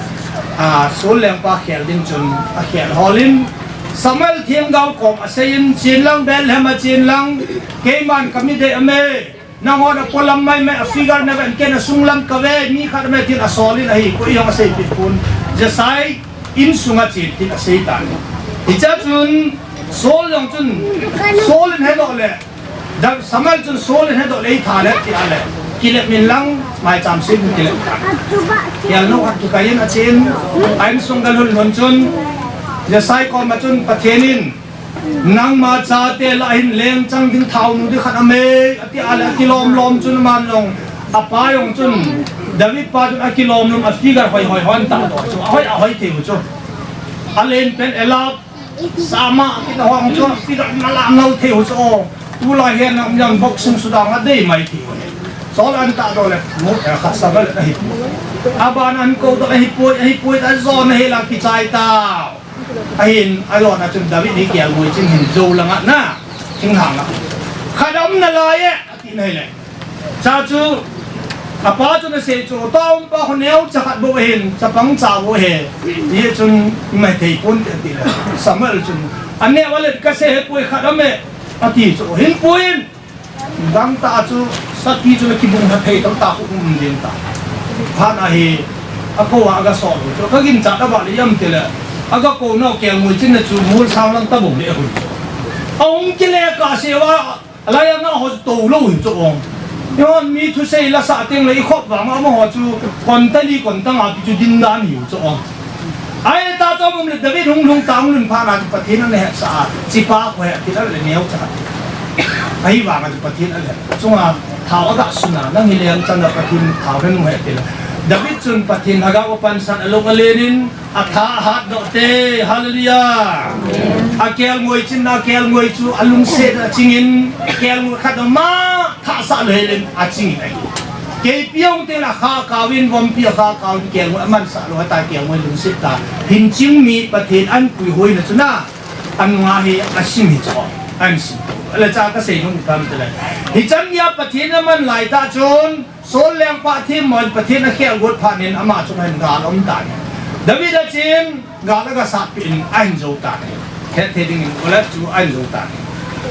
ah, Saul lengpa khel ding chun akhel hol in, Samuel themgao kom asei in, chen lang Bethlehem a chen lang, keiman ka mi dei a me. Nangho na polam mai mai a figure na ven ken a sunglam ka ve, mi khat mai tin a sol in ahi, koi jong a seipeh pon. Jesai insunga chen tin a sei tan. Hicha chun Saul jong chun, Saul in hedoh le, Da-, Samuel chun Saul in hedoh le, eitha le, tia le. Kile min lang, maicham sei bu kile. Tia no khat kikai in a chen, a insung ga lhun lhun chun, Jesai koma chun Pathen in, Nangma chate lah a hin lengchang ding thaonu ding khat a me, ati a le, akilom lom chun aman jong, apa jong chun, David pa chun akilom lom, a figure hoi hoi hon ta to chu, ahoi, ahoi thei u chu. Alen pen Eliab, Sama, kiti ho chu, figure malam lou thei u chu. Tulai hin nam jong boxing sudang a dei mai thei u. Saul an ta to le, mu, eh, kha Samuel ahi. Aban an ko to ahi poi, ahi poi, ta jo na hi la kichai ta. Ahin, ajona chun David hi kial mui ching hin jou langa na, thinglhang a. Khat a um nalai e, ati nai le. Cha chu, apa chun asei chu, tua um pa khu neocha khat bou ahin, chapang cha bou ahi. Hijeh chun, imai thei pon te ati le. Samuel chun, aneo a le kasei he poi khat a um e, ati chu, hin poi in. Gangtah a chu sati chu la kibung ha thei tamtah khu um ding ta. Phat a hi, akou a aga sol u chu. Ka ginchat a vale iam tile, aga kou nau kelngoi chinna chu mol sang lang tabou le hun chu. Ahung kile kah seuva, alai a nga ho chu tou lou hi chu ong. Ihon mi thusei la sah teng le ikhop vang amaho chu kon tali kon tanga pi chu din dan hiu chu ong. Ahita chu um le David hung lhung tang lhun phat a chu Pathen ana hetsah a, chipa khu he, ati le neo cha. Ahivang a chu Pathen ana he. Chunga thao aga sun a, nang hi leng chan a Pathen thao hen mu he, ati le. David chun Pathen lhagao a pansan a lung alen in, atha ahat doh te. Hallelujah. Akelngoi chinna, akelngoi chu alungset a chingin, kelngoi khat ma thasah lou hel in achingin ahi. Keipi hung teng le akha kauvin, vompi akha kauvin, kelngoi amansah lou, hita kelngoi lungset ta. Hin ching mi Pathen an puihoina chu na, anunga hi asim hi chu, an sim. Ale cha kasei nom tham tile. Hichan geiya Pathen aman lai tah chun, Saul lengpa themmo in Pathen akhel got phat in ama chunga hin gal aum tan ahi. David a chen, gal aga sat peh in ahin jou tan ahi. Hetthei dingin Goliath chu ahin jou tan ahi.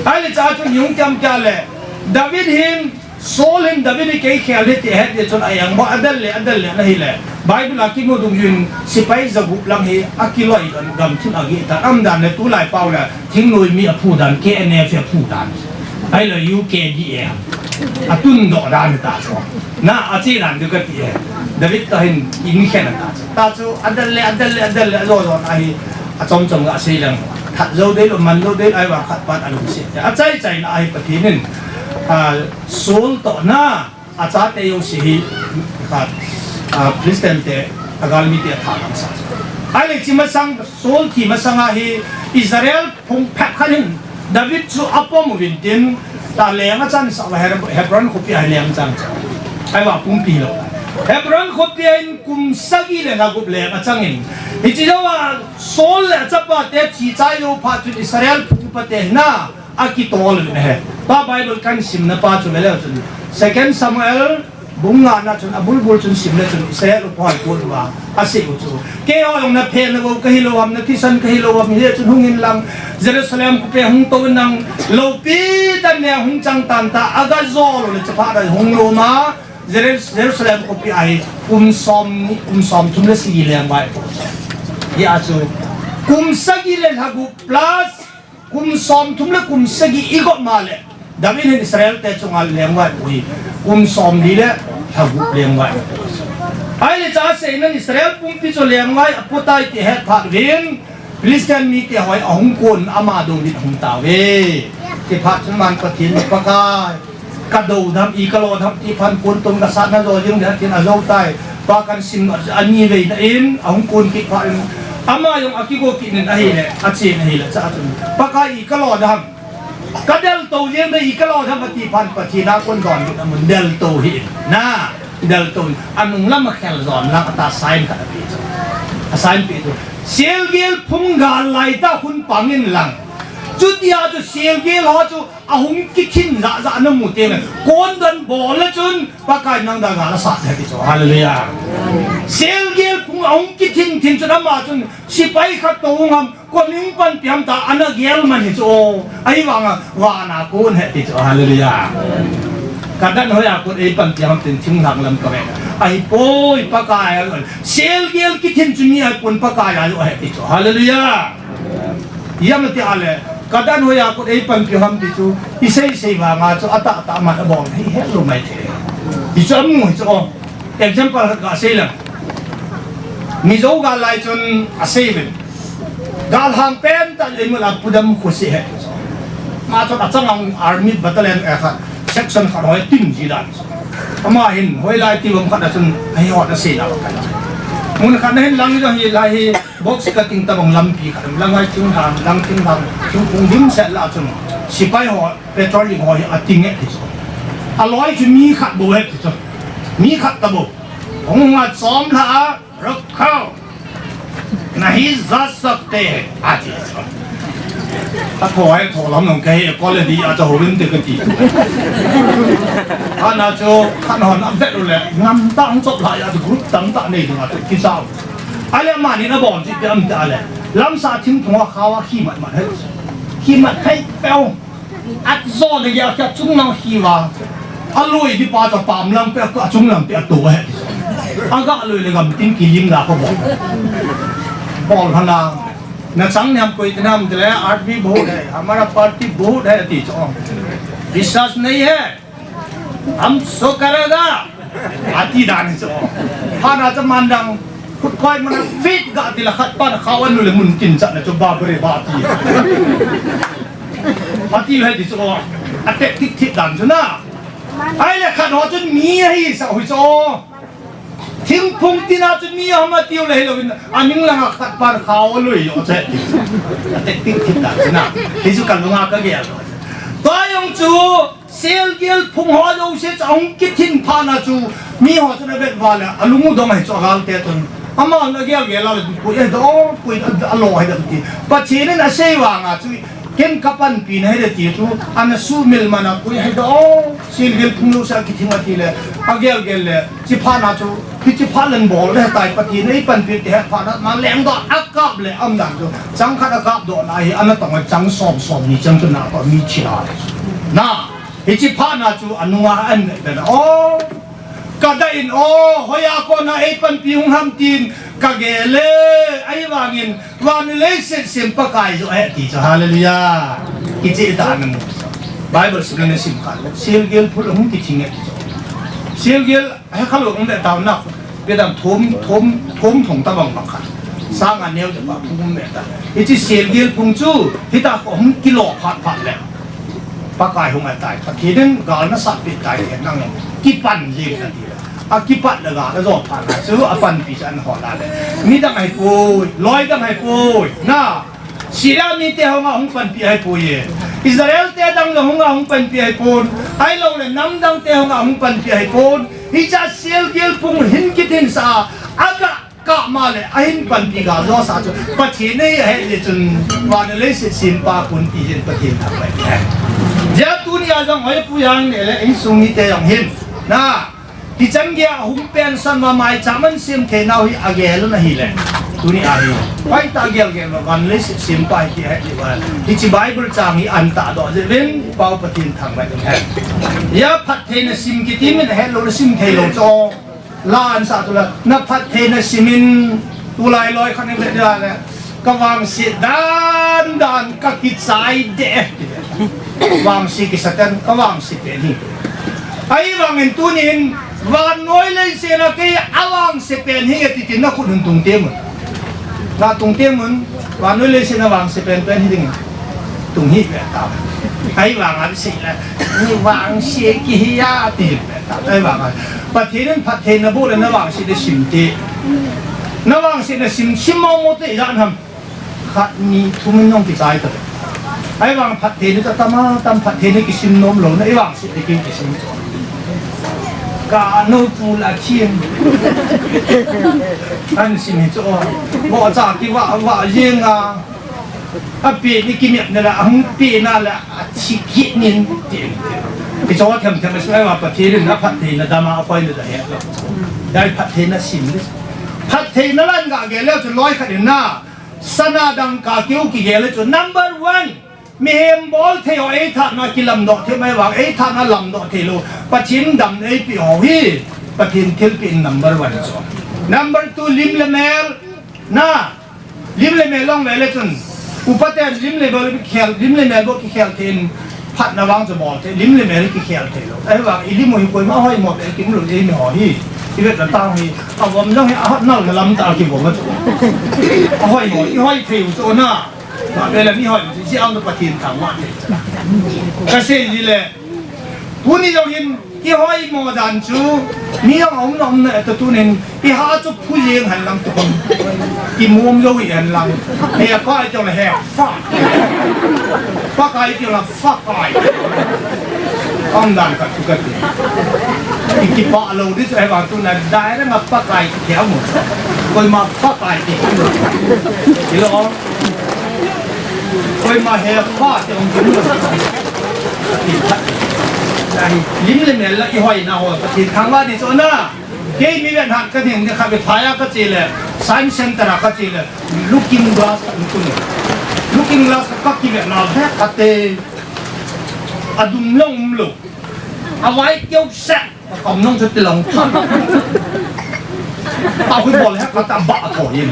Ahile cha chun hung kiam kia le, David hin, Saul hin David hi kei khel ahi ti ahet jeh chun a-eng bou, adel le, adel le ana hile. Bible a kimu dungjuiyin sepai jagup lang hi akiloi dan, gamthip ageh tan, aum dan le tulai pao le, thingnoi mi aphu dan, K N F aphu dan. Ahile U K D A. Atun doh dan ta chu. Na, ache dan chu kati e. David toh hin in khen ta chu. Ta chu, adel le, adel le, adel le, ajo jo na hi, achom chom ga sei leng. That jou dei lou, man jou dei lou, ahivang khat pat alungset. Achai chai na hi Pathen in, a, Saul toh na, achate jouse hi, khat, a, Philistine te, agalmi te atha lamsah. Ahile chi masang, Saul thi masang a hi, Israel phung phabep khat in David chu apom uvin tin, ta leng achan sah uva Heb-, Hebron khopi a leng achan sah. Ahivang pumpi lou. Hebron khopi a in kum sagi le lha gup leng achang in. Hiche jou a Saul le achapa te thi chai jou phat chun Israel phung phabep te hi na akitol uvin ahi. Pa Bible kahin simna pa chu ve leu chun Second Samuel bung nga na chun, abul bul chun sim le chun, Israel upa hon kon uva asei u chu. Keiho jong naphen nabou kahi lou ham, nathisan kahi lou ham, hijeh chun hung in lang, Jerusalem khopi a hung tou in lang, loupi tah in hung chang tan ta, aga jo lou le chaphat a hung lou ma, Jeru-, Jerusalem khopi a hi kum som ni, kum som thum le sagi lengvai apo. Hia chu, kum sagi le lha gup plus, kum som thum le kum sagi igot ma le, David hin Israel te chunga lengvai apo hi, kum som li le lha gup lengvai apo. Ahile cha asei nan Israel pumpi chu lengvai apo tai ti ahet phat uvin, Philistine mite ho hi ahung kon, ama dongin ahung tauve. Ti phat chun aman Pathen in Pakai, ka do dem, i ka lo dem, ti phat in kon tong ka sat na jo jing dem tin ajo tai. Pa kan sim a, ani vei na in, ahung kon kit phat in, ama jong akigo kit in ahile, achen ahile, cha chun, Pakai i ka lo dem. Ka deltou jeng dem, i ka lo dem ati phat in Pathen a kon don kit amun deltou hih in. Na, deltou hih in. Anung lam a khel jon lang ata sign khat ape chu. A sign pe chu. Selgel phung gal lai tah hun pang in lang. Chutia chu selgel ho chu ahung kithin jahjah na mu teng le, kon don bol le chun, Pakai nang da gal asat le ti chu. Hallelujah. Selgel phung ahung kithin thin chun ama chun, sepai khat toh hung ham, kon hung panpi ham ta, ana gel man hi chu. Ahivang a, vana kon ahi ti chu. Hallelujah. Ka dan hoi a kon ei panpi ham tin thinglhang lam ka ve. Ahipoi Pakai a, selgel kithin chu mi ahipon Pakai a ahi ti chu. Hallelujah. Iam ati a le, ka dan hoi a kon ei panpi ham ti chu, i sei sei vang a chu, atah tah man abol, hi het lou mai thei. Hi chu amu hi chu, o. Example khat ka sei leng. Mizo gal lai chun asei uvin. Gal hang pen tah le mun a Pudam khosi ahi chu. Ma chun achang ang army battalion, eh, khat, section khat hoi tim ji dan chu. Ama hin, hoilai ti bang khat a chun, ahi hot asei na khat. Mun khat na hin lang jong hi lai hi, Box cutting tabang lampi khat, lang ai thinglhang, lang thinglhang, thingphung dimset lah a chun, sepai ho, patrolling ho hi ating e ti chu. Aloi chu mi khat bou ahi ti chu. Mi khat tabou. Hung a chom lha a, "Rukho. Nahi ja sakte," ati chu. Atho ai tho lam nong kahe, quality a cha ho rin te kati. Ana chu, khat hon avet u le, ngam tah hung chop lha a chu group tamtah nei ding a chu kicha u. Ahile amani in abol chu ipi ham tia le, lamsah thingphung a khao a khi mat mat ahi. Khi mat phei peh u. Ajo le ya kya chung lang hi wa. Aloi di pa to pam lang pe, achung lang pe ato he. Aga loi le gam tin kilim da ko bol. Bol hana. Na chang niam koi tinam de le, "Aadmi bahut hai, hamara party bahut hai," ati cho. "Vishwas nahi hai, hum so karega," ati dan cho. Hana cha mandang, khut koi mana fit ga ti la khat pan khawan le mun tin cha na cho ba bre ba ti. Ati hai ti cho. Atek tik tik dan cho na. Ai le khat ho chun mi hi sa hui cho. Thingphung tina chu mi ham atiu le hilou in, aning langa khat pan khao lui lo che. Atek tik tik ta na. Hi chu kalunga kagel. Tua jong chu, selgel phung ho jouse chu ahung kithin phat na chu, mi ho chun avet uva le, alung u dong ahi chu agalte chun. Ama na gel gel a le, koi ahi do, koi alo ahi do ti. Pathen in asei vanga chu, Ken kapanpi nahi de ti chu, ana sumil mana koi ahi do, selgel phung jouse akithing ati le, agel gel le, chiphat na chu, hichi phat len bol le tai Pathen in eipanpi ti he phat na, ma leng do, akap le, am dan chu, chang khat akap do na hi, ana tong chang som som ni chang chu na to mi thi na le. Na, hichi phat na chu, anunga an le na, o, Ka da in, o, hoiya kona eipanpi hung ham tin, kagel e, ahivangin, van le leiset sem Pakai jo ahi ti chu, hallelujah. Kiche ta nang. Bible sim le sim kha, selgel phung hung kithing e ti chu. Selgel, he khalou hung le tao na, pe dam thum, thum, thum thong tabang bang kha. Sang a neo ja pa phung hung le ta. Hichi selgel phung chu, hita ko hung kilo phat phat le. Pakai hung atai, Pathen in gal nasat peh tai, nang kipan jing nati. Akipat le gal ajo phat na chu, apanpi chu ana hol a le. Midang ahipoi, loi dang ahipoi, na. Syria mite hung a hung panpi ahipoi e. Israel te dang le hung a hung panpi ahipon. Ahilou le nam dang te hung a hung panpi ahipon. Hicha selgel phung hin kithin sa a, aga Kah ma le, ahin panpi gal josa chu, Pathen ei ahet le chun, van le leiset sempa kon ti jin Pathen thangvah e. Jia tuni a jong hoi pu yang ne le, insung mite jong hin. Na, kichan gei a hung pensan ma maicham ahin sem thei nau hi agel na hi le. Tuni a hi. Pai ta gel gel ma van leiset sempa hi ti ahet le va. Hichi Bible chang hi an ta do je vin, Pau Pathen thangvah e. Ya phattheina sim kiti min ahet lou le sim thei lou cho. La an sa tu la, na phattheina sim in, tulai loi khat in vet ding le, ka vangset dan dan ka kichai de. Vangse kisa ten, ka vangse pen hi. Ahivangin tunin, vannoi leiset a kei a vangse pen hi, ati tin na khut un tung temun. Na tung temun, vannoi leiset a vangse pen pen hi ding. Tung hi ve ta. Ahivang a sei le, ni vangse kihi a ti ve ta. Ahivang a. Pathen in phattheina bol le na vangse de sim te. Na vangse na sim, sim mo mo te jan ham. Khat ni thum in nong kichai ta. Ahivang phattheina ta tam a, tam phattheina kisim nom lou na, i vangse de ki kisim. Ka no pu la thim. An sim hi cho. Bo cha ki va, va jing a. Ape ni kimep na la, ahung pe na la, athi kit nin, tin. Kicho them them, asai va Pathen in aphattheina dam a, apoi na da he. Dai phattheina sim ni. Phattheina lan ga gel le chu loi khat in na. Sana dangka keu kigel le chu number one. Mihem bol thei ho ei thatna kilamdoh thei mai vang, ei thatna lamdoh thei lou. Pathen damna ei pe ho hi. Pathen thilpeh in number one chu. Number two, lim le mel. Na. Lim le mel long ve le chun, upa ten lim le mel kikhel, lim le mel bou kikhel thei in, phatna vang chu bol thei, lim le mel kikhel thei lou. Ahivang i lim u hi koima hoi mo ve kim lou, eimi ho hi. I vet na tang hi, avom jong hi, a hot nal na lam ta kivom a chu. Ahoi mo, i hoi thei u chu na. Ma ve le mi hoi, ji ang Pathen thangvah thei. Ka sei ji le, Tuni jong hin, i hoi mo dan chu, mi jong um na um na, ta tunin, i ha chu phu jeng hen lang tu kon. I mum jo i hen lang. He pa i jong he fa. Pa kai i jong la fa kai. Ong dan ka chu ka ti. I kipa lou di chu he ba tu na dai ra nga pa kai ki mo. Koima fa kai ki. I lo. Koima he fa ti ong ki mo. Lim le mel la i hoina ho, Pathen thangvah ding chu na. Kei mi ven hat ka ding ni kha be phaya ka che le, Science Center a ka che le, Looking Glass ka um tu ni. Looking Glass ka ki ve na ve ka te. Adum lou umlou. Avai keu seh. Kam nong chu tilong. Ahui bol he kata ba tho yin.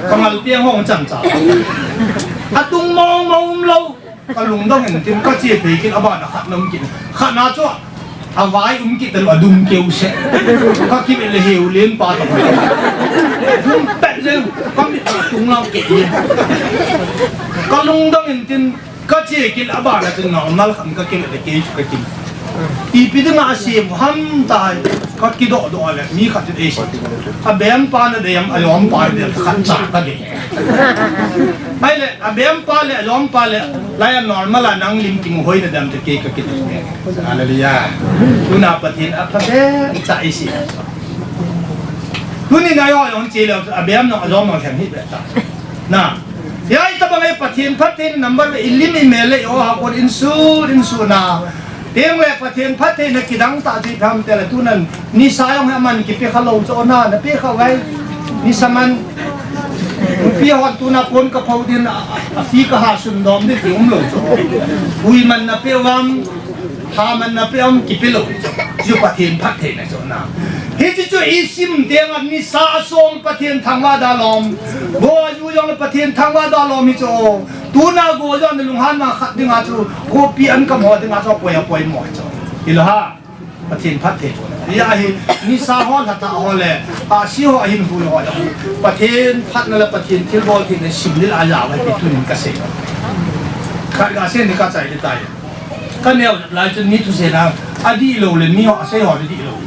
Kangal piang hong chan cha. Adum mong mong umlou. Kalungdong in tin kache pe kit abana khat nom kit. Khat na chu avai um kit talo adum keu seh. Kakivele heu len pa to. Dum pet jeng kamit tung lau ke. Kalungdong in tin kache kit abana chu normal khat kakivele ke chu kakim. Ipi dinga asem ham tai, kakidoh doh le mi khat chu eisei. Abem pa nadei am, alom pa nadei am khat cha kadei. Ahile, abem pa le, alom pa le, lai a normal a nang lim kimu hoi nadem te kei kakit. Hallelujah. Tuna Pathen apha be cha eisei. Tuni na yo yong che le, abem no, alom no khem hi be ta. Na. Hitabang e Pathen phatthei number ve ilim imel le o ha kon insur insur na. Teng le Pathen phatthei na kidang ta ti tham te le tunan nisa jong he man kipe kha lou chu na na pe kha vai. Nisa man. Pi hon tuna pon ka phau din a, a, a fi ka ha sun dom di ti um lou chu. Ui man na pe vam. Tha man na pe um kipe lou. Chu Pathen phatthei na chu na. Hichi chu isim teng a nisa song Pathen thangvah dalom. Go a ju jong le Pathen thangvah dalom hi chu. Tuna go jong le lunghan ma khat dinga chu. Kopi an kam ho dinga chu poi a poi mo chu. Ilo ha. Pathen phatthei chu. Ya hi nisa ho la ta ho le. A si ho hin hu ho jong. Pathen phatna le Pathen thilbol thei na sim lil a ja vai ti tunin ka sei. Khat ga sen ni ka chai ni tai. Ka neo lai chun mi thusei na, adih lou le mi ho, asei ho adih lou.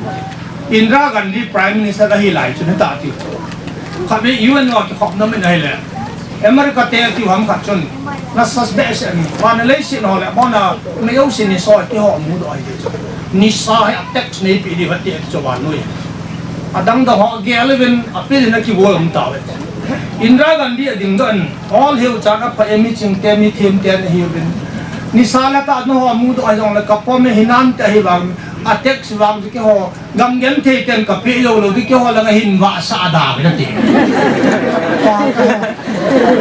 Indira Gandhi Prime Minister ahi lai chun hita ti. Khat ve U N ho kikhopna min ahi le. America te ti ham khat chun. Na suspect se ni, wa na lei sin ho le, mo na, me yo sin ni so ti ho mu do ahi ti chu. Nisa he attack nei pi di va ti chu wa nui. Adang dang ho gel vin, api na ki wo um ta ve. Indira Gandhi ading don. All hiu chan apha e mi ching te mi thim te na hiu bin. Nisa la ta no ho mu do a jong la ka pom e hinan te hi vang a tax vang ki ho gam gen thei ten ka pe yo lo ki ho la nga hin va sa da be na ti.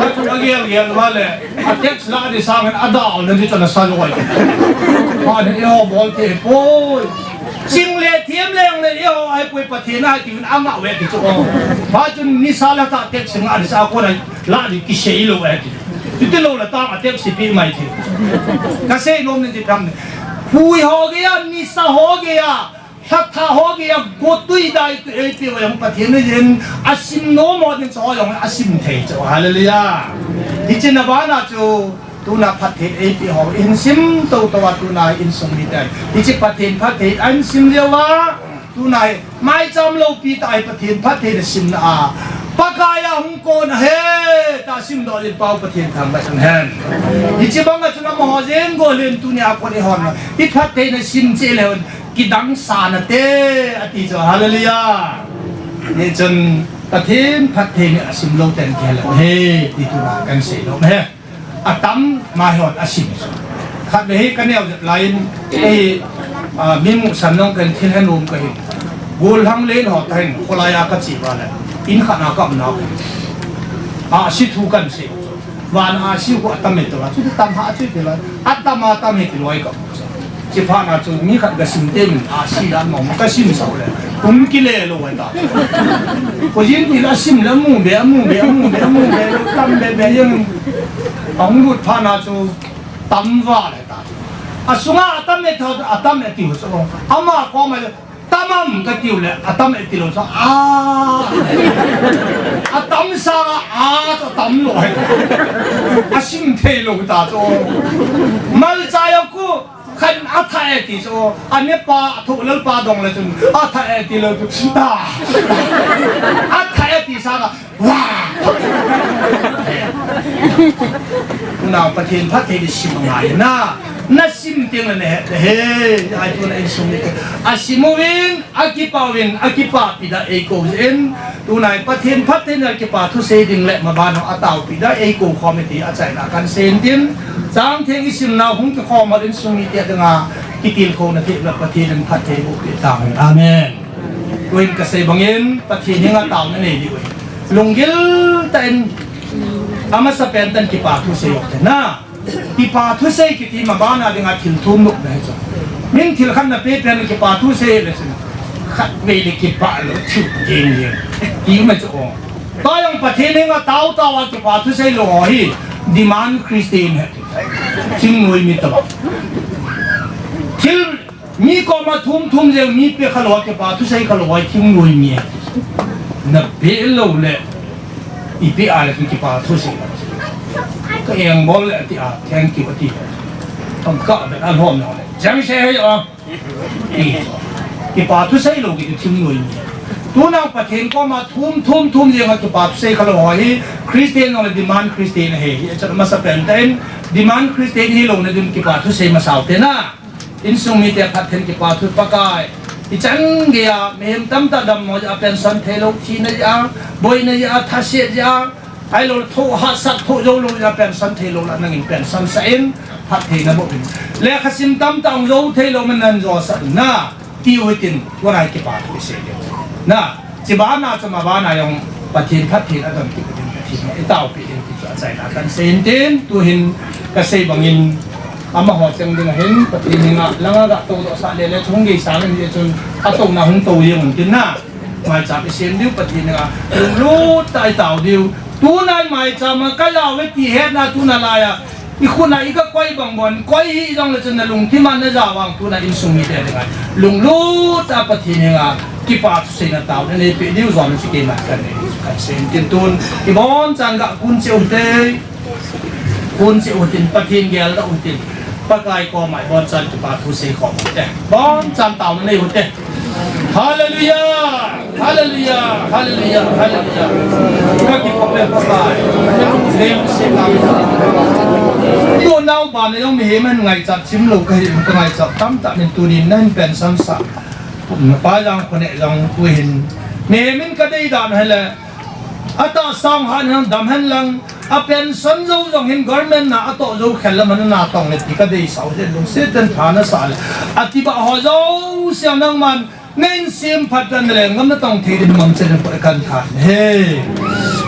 A chu a gel gel va le a tax la di sang a da na di chana sa lo ai. Ma ni ho bol te poi. Ching le thim le ang le ho ai poi Pathen a ti un ama ve ti chu. Ba chun nisa la ta tax nga di sa ko na. La di kisei lou eh ti. Ti ti lou la ta a tax pi mai ti. Ka sei nom ni ti tham ni. Hui ho gei a, nisa ho gei a, lhatha ho gei a, gotui dai tu ei ti wa jong Pathen ni jin, asim nom ho din chu jong asim thei chu. Hallelujah. Hichi na bana chu, tuna phatthei ei ti ho, in sim to to a tuna insung ni ten. Hichi Pathen phatthei, an sim leu a, Tunai, maicham loupi tah a Pathen phatthei na simna a. Pakai a hung kon ahi, ta simdoh le Pau Pathen thangvah in hen. Hichi bang a chun amaho jeng go len tunia kon i hon. I phatthei na sim cheh le hon. Kidang sa nate, ati chu. Hallelujah. Hichun Pathen phatthei na asim lou ten kihel u ahi, ti tuna kan sei nom ahi. Atam, ma hon asim. Khat ve hi ka neo jep lai in, ei, a, mi musan nong kan thil hen um ka hin. Gul hang len ho ta hin, kholai a ka chi va le. In khat na ka um na. A, si thu kan sei. Van a si ko atam e to la. Chu tam ha chu te la. Atam atam e ti loi ka. Chi pha na chu mi khat ka sim te min a si dan mong ka sim sau le. Kum kile lou ai ta. Ko yin ti la sim la mu be, mu be, mu be, mu be, tam be be yang. Ahung lut pha na chu tam va le ta. Asunga atam e tho, atam e ti ho chu. Ama ko ma le tam am ka tiu le, atam e ti lou chu. A. Atam sa a, a chu tam lou ai. Asim thei lou ta chu. Mal cha yo ku. Khan a tha e ti chu, a ne pa, a thu lal pa dong le chun, a tha e ti lo chu, ta. A tha e ti sa ka, wa. Tuna Pathen phatthei di sim ngai na, na sim teng le ne he, ai tuna insung ni. A sim uvin, a kipa uvin, a kipapi da ei ko jin, Tunai Pathen phatthei na kipa thusei ding le maban ho a taopi da ei ko khom e ti a chaina kan sei in tin. Chang theng i simna hung kikhom a insung mite dinga kitilkhouna thei le Pathen in phatthei boh peh tauhen. Amen. Tuin ka sei bangin Pathen henga taona nei diu ahi. Lunggil tah in amasa pen tah in kipa thusei u hite na. Kipa thusei kiti ma bana dinga thil thum lou na hi chu. Min thil khat na pe pen kipa thusei le chu. Khat vei le kipa lou chu jing jing. Ti ma chu o. Tua jong Pathen henga tao tao a kipa thusei lou hi demand Christian hi. Thingnoimi tobang. Thil mi koma thum thum jeng mi pe kha lou a kipa thusei kha lou a thingnoimi hi. Na pe lou le ipi a le kipa thusei. Ka engbol le ati a, thank you ati. Tong ka be a lhom lou le. Jang se hei a. Kipa thusei lou kiti thingnoimi. Tuna Pathen koma thum thum thum jeng a kipa thusei kha lou hi Christian jong le demand Christian hi. Hi chu masa pen ten demand Christian hi lou na din kipa thusei masa u te na. Insung mite phatthei in kipa thu Pakai. Ichan geiya mihem tamtah dammo jeh a pension thei lou, thina jeh a, boina jeh a, thase jeh a, ahilou le thoh hatsat thoh jou lou jeh a pension thei lou lah nangin pension sah in, phatthei na boh in. Lekha sim tamtah hung jou thei lou man nan jou sah in na, tiu hitin, tua hi kipa thu isei ding. Na, Chibana chu mabana jong Pathen phatthei in adon kit ding, Pathen in itaopi ding ti chu achaina kahin sei in tin, tuhin kasei bangin amaho cheng ding ahin, Pathen henga langa ga toudoh sah le le chung gei sang in jeh chun atouna hung tou jeng un tin na. Maicham isem diu Pathen henga lunglut tah a itao diu. Tuna maicham a kajao ve ti hetna tuna laiya ikhut a iga koi bang bon, koi hih jongle chun nalungthim a naja vang tuna insung mite dinga lunglut a Pathen henga kipa thusei na taona neipeh diu jong chu keiman kahin nei chu kahin sei in tin tun. Ibonchan ga kun cheh u hite. Kun cheh u hitin Pathen geldoh u hitin. Pakai koma ibonchan kipa thusei khom u hite. Bonchan taona nei u hite. Hallelujah! Hallelujah! Hallelujah! Hallelujah! Ka kipa pe Pakai. Nei u se ka. Tunau ban a jong mihem in ngaichat chim lou kahi, ka ngaichat tamtah in tunin nahin pension sah. Pajang khone jong tuhin. Mihem in kadei dan hile. Atahsa hung hat hen dam hen lang. A pension jou jong hin government na atoh jou khel lam ana tong le ti kadeisah u jeh in lungset in pha nasah le. Ati ba ho jouse nangman Nei semphat dan le ngam na tong thei din mangcha in poi kan than. He.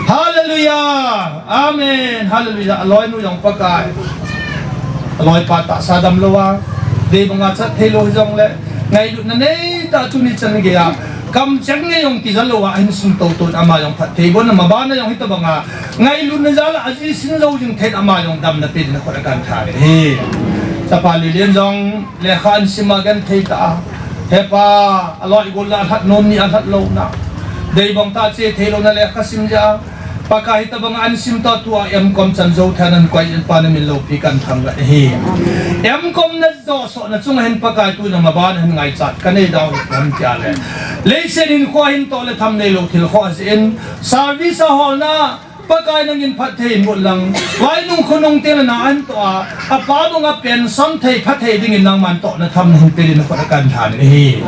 Hallelujah. Amen. Hallelujah. Aloinu jong Pakai. Aloipa tahsa damlou a. Dei banga chat thei lou jongle. Ngailutna neitah tuni chan geiya. Kamcheng nei jong kija lou a, ahin sum tou tou in ama jong phatthei boh in ama bana jong hitobanga. Ngailutna jal a aji sin jou jing thei in ama jong damna pe din khut a kan than. He. Chapa Lelen jong. Lekha ahin sim a genthei tah a. Hepa, aloi gol la alhat nom ni alhat louna. Deibang tah che thei louna lekha sim jeh a. Pakai hitobang ahin sim tah tua M.Com chan jou thei a nan koi in pa namin loupi kan thangvah e. M.Com na josoh na chunga hin Pakai tuna maban hin ngaichat kanei dau ham tia le. Leiset hinkho hin toh le tham neilou thil khoh jeh in service a holna Pakai nangin phatthei in bol lang. Vainung khonung teng le na ahin toh a. Apa banga pension thei phatthei dingin nangman tohna thamna hin pe din khut a kan than ahi.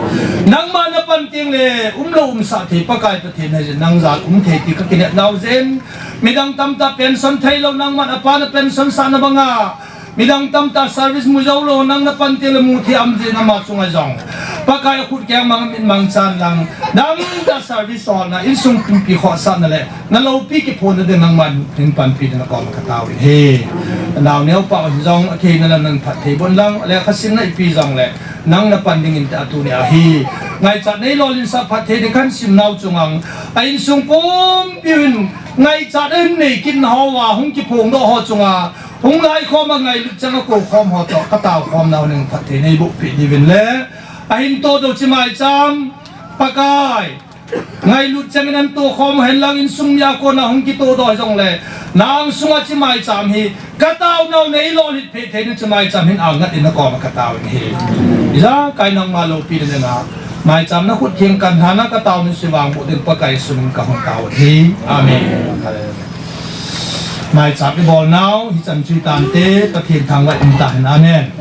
Nangma na pan teng le umlou umsah thei Pakai Pathen ahi jeh in nang jal um thei ti ka kinepnau jeh in. Midang tamtah pension thei lou nangman apa na pension sahna banga. Midang tamtah service mu jou lou, nang na pan teng le mu thei am jeh in ama chunga jong. Pakai khut keng mang mit mang chan lang. Dang tah service holna, insung pumpi khohsahna le, na loupi kiphonna ding nangman, hin panpi ding na koma ka tao in he. Nau neo pa jong, akei na lam nang phatthei boh in lang, lekha simna ipi jongle, nang na pan dingin tah tuni ahi. Ngaichat nei lolhinsah phatthei ding kahin simnau chunga, a insung pumpi in, ngaichat in nei kit na hoa, hung kiphongdoh ho chunga, Hung lai khom a ngailut chang a kou khom ho toh, ka tao khom nau ning phatthei nei boh peh diuvin le. Ahin todoh chi maicham, Pakai. Ngailut chang in ahin to khom hen lang insung mi a kona hung kitodoh jongle. Nang sunga chi maicham hi, ka tao nau nei lolhit peh thei ding chi maicham hin angat in na koma ka tao in hi. Ijakai nangma loupi ding a. Maicham na khut theng kan hana ka tao ning sui vang boh ding Pakai Jesu min ka hung tao in hi. Amen. Maicham i bol nau, hichan chu hitante, Pathen thangvah in tahen. Amen.